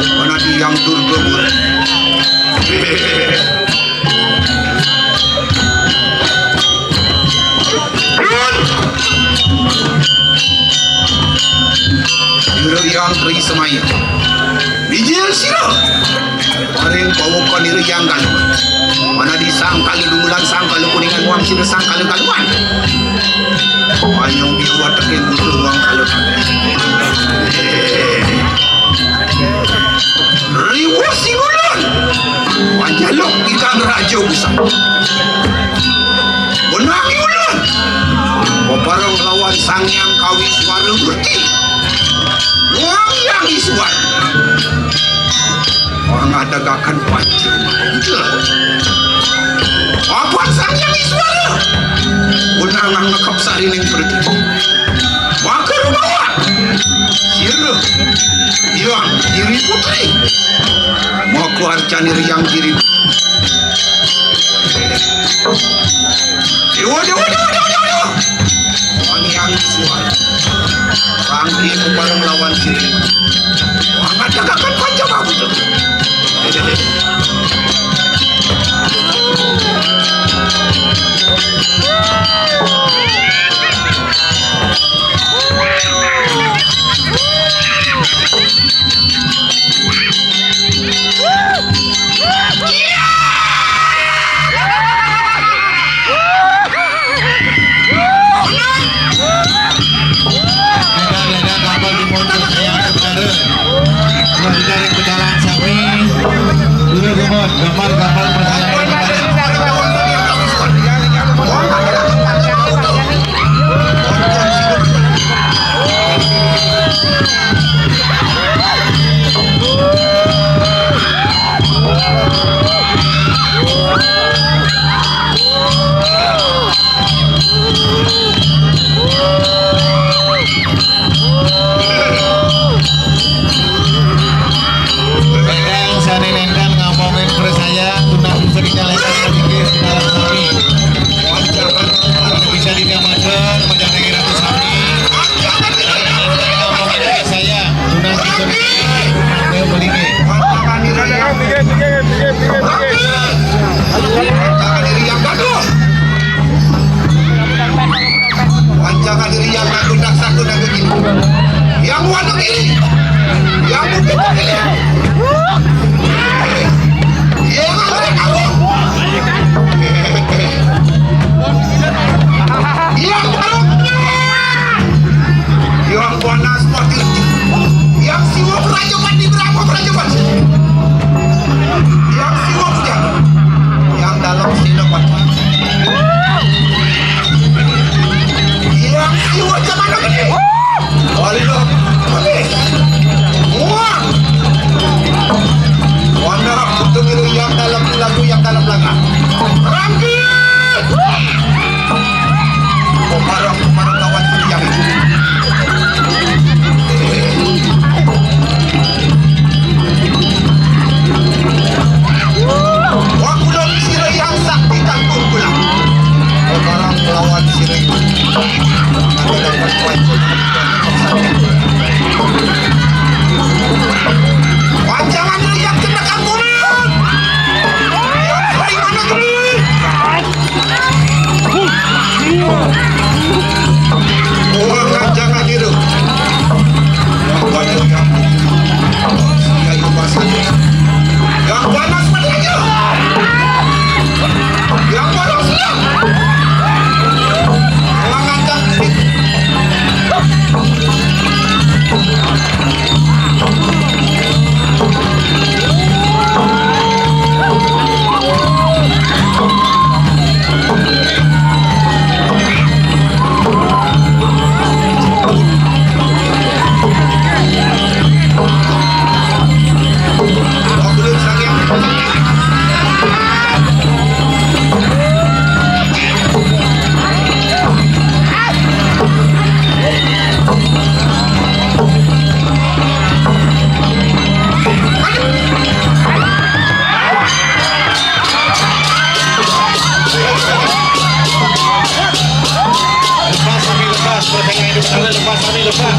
Menadi Yang Durga Murti. Sira Yang Tri Semaya. Mijil sira. Paring pawukan ira Yang Galuh. Menadi Sang Kalu Dungulan, Sang Kalu Kuningan, wang sira Sang Kalu Galuhan. Panyong biru wateking kutu wang kalu. Riwus sing ulun. Panjaluk ikang raja busa. Menangi ulun. Bebareng lawan Sang Yang Kawi Suara Murti. Wang Yang Isuan. Wang adegaken panca. Apan Sang Yang Isuara. Unang ngekep sarining pertiwi. Maka rumawa. Sira. Yang Giri Putri. Maka arcanira Yang Giri. Dewa, dewa, dewa, dewa, dewa, dewa. Wang Yang Suar. Wang Ki Kumarang lawan Siri. Wang ada kakak panjang aku tu. Yang warna ini. Yang putih ini. Yang warna kamu. Yang baru. Yang warna seperti itu. Yang siwa kerajaan di berapa kerajaan? Yang siwa punya. Yang dalam sini. Yang siwa zaman ini. Walilah, wali. Wah. Wanda, betul itu yang dalam lagu, yang dalam lagu. Rangki. Pemarang, pemarang lawan yang itu. Wah, belum sira yang sakti kangkung pulang. Sekarang melawan sira. Panjangan lihat kena kangkung. Yang paling mana dulu? Orang jangan niru. Yang banyak yang saya lupa saja. Yang panas pada aja. Yang panas siap. Orang ancang. Lepas, kami lepas, pertandingan itu, lepas, kami lepas.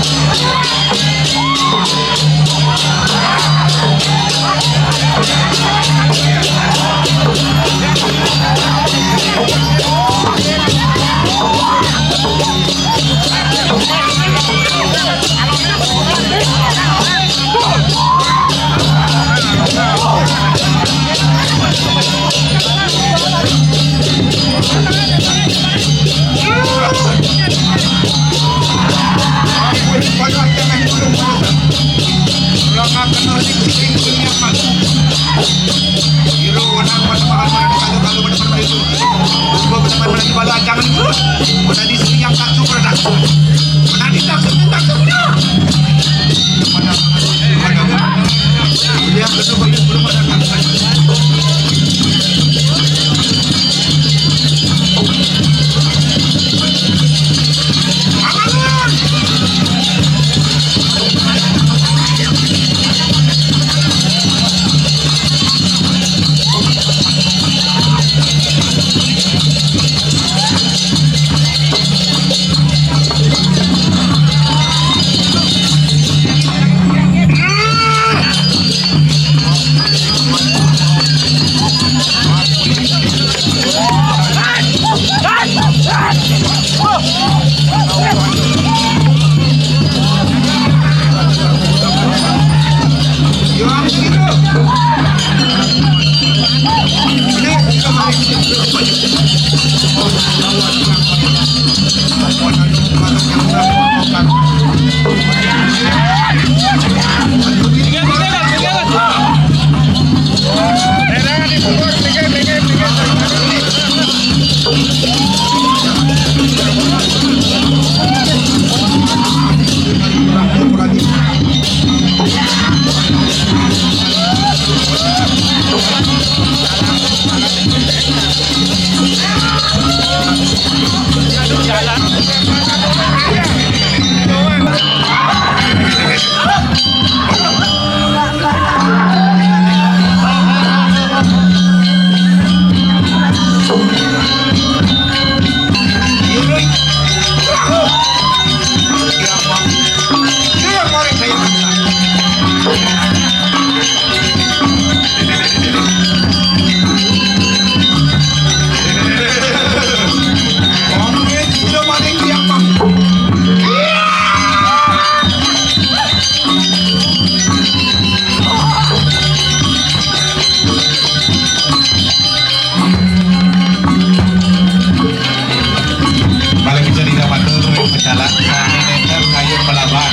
Pecalak sami nenter kayun pelaban.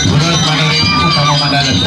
Terus manuring utama mandalen.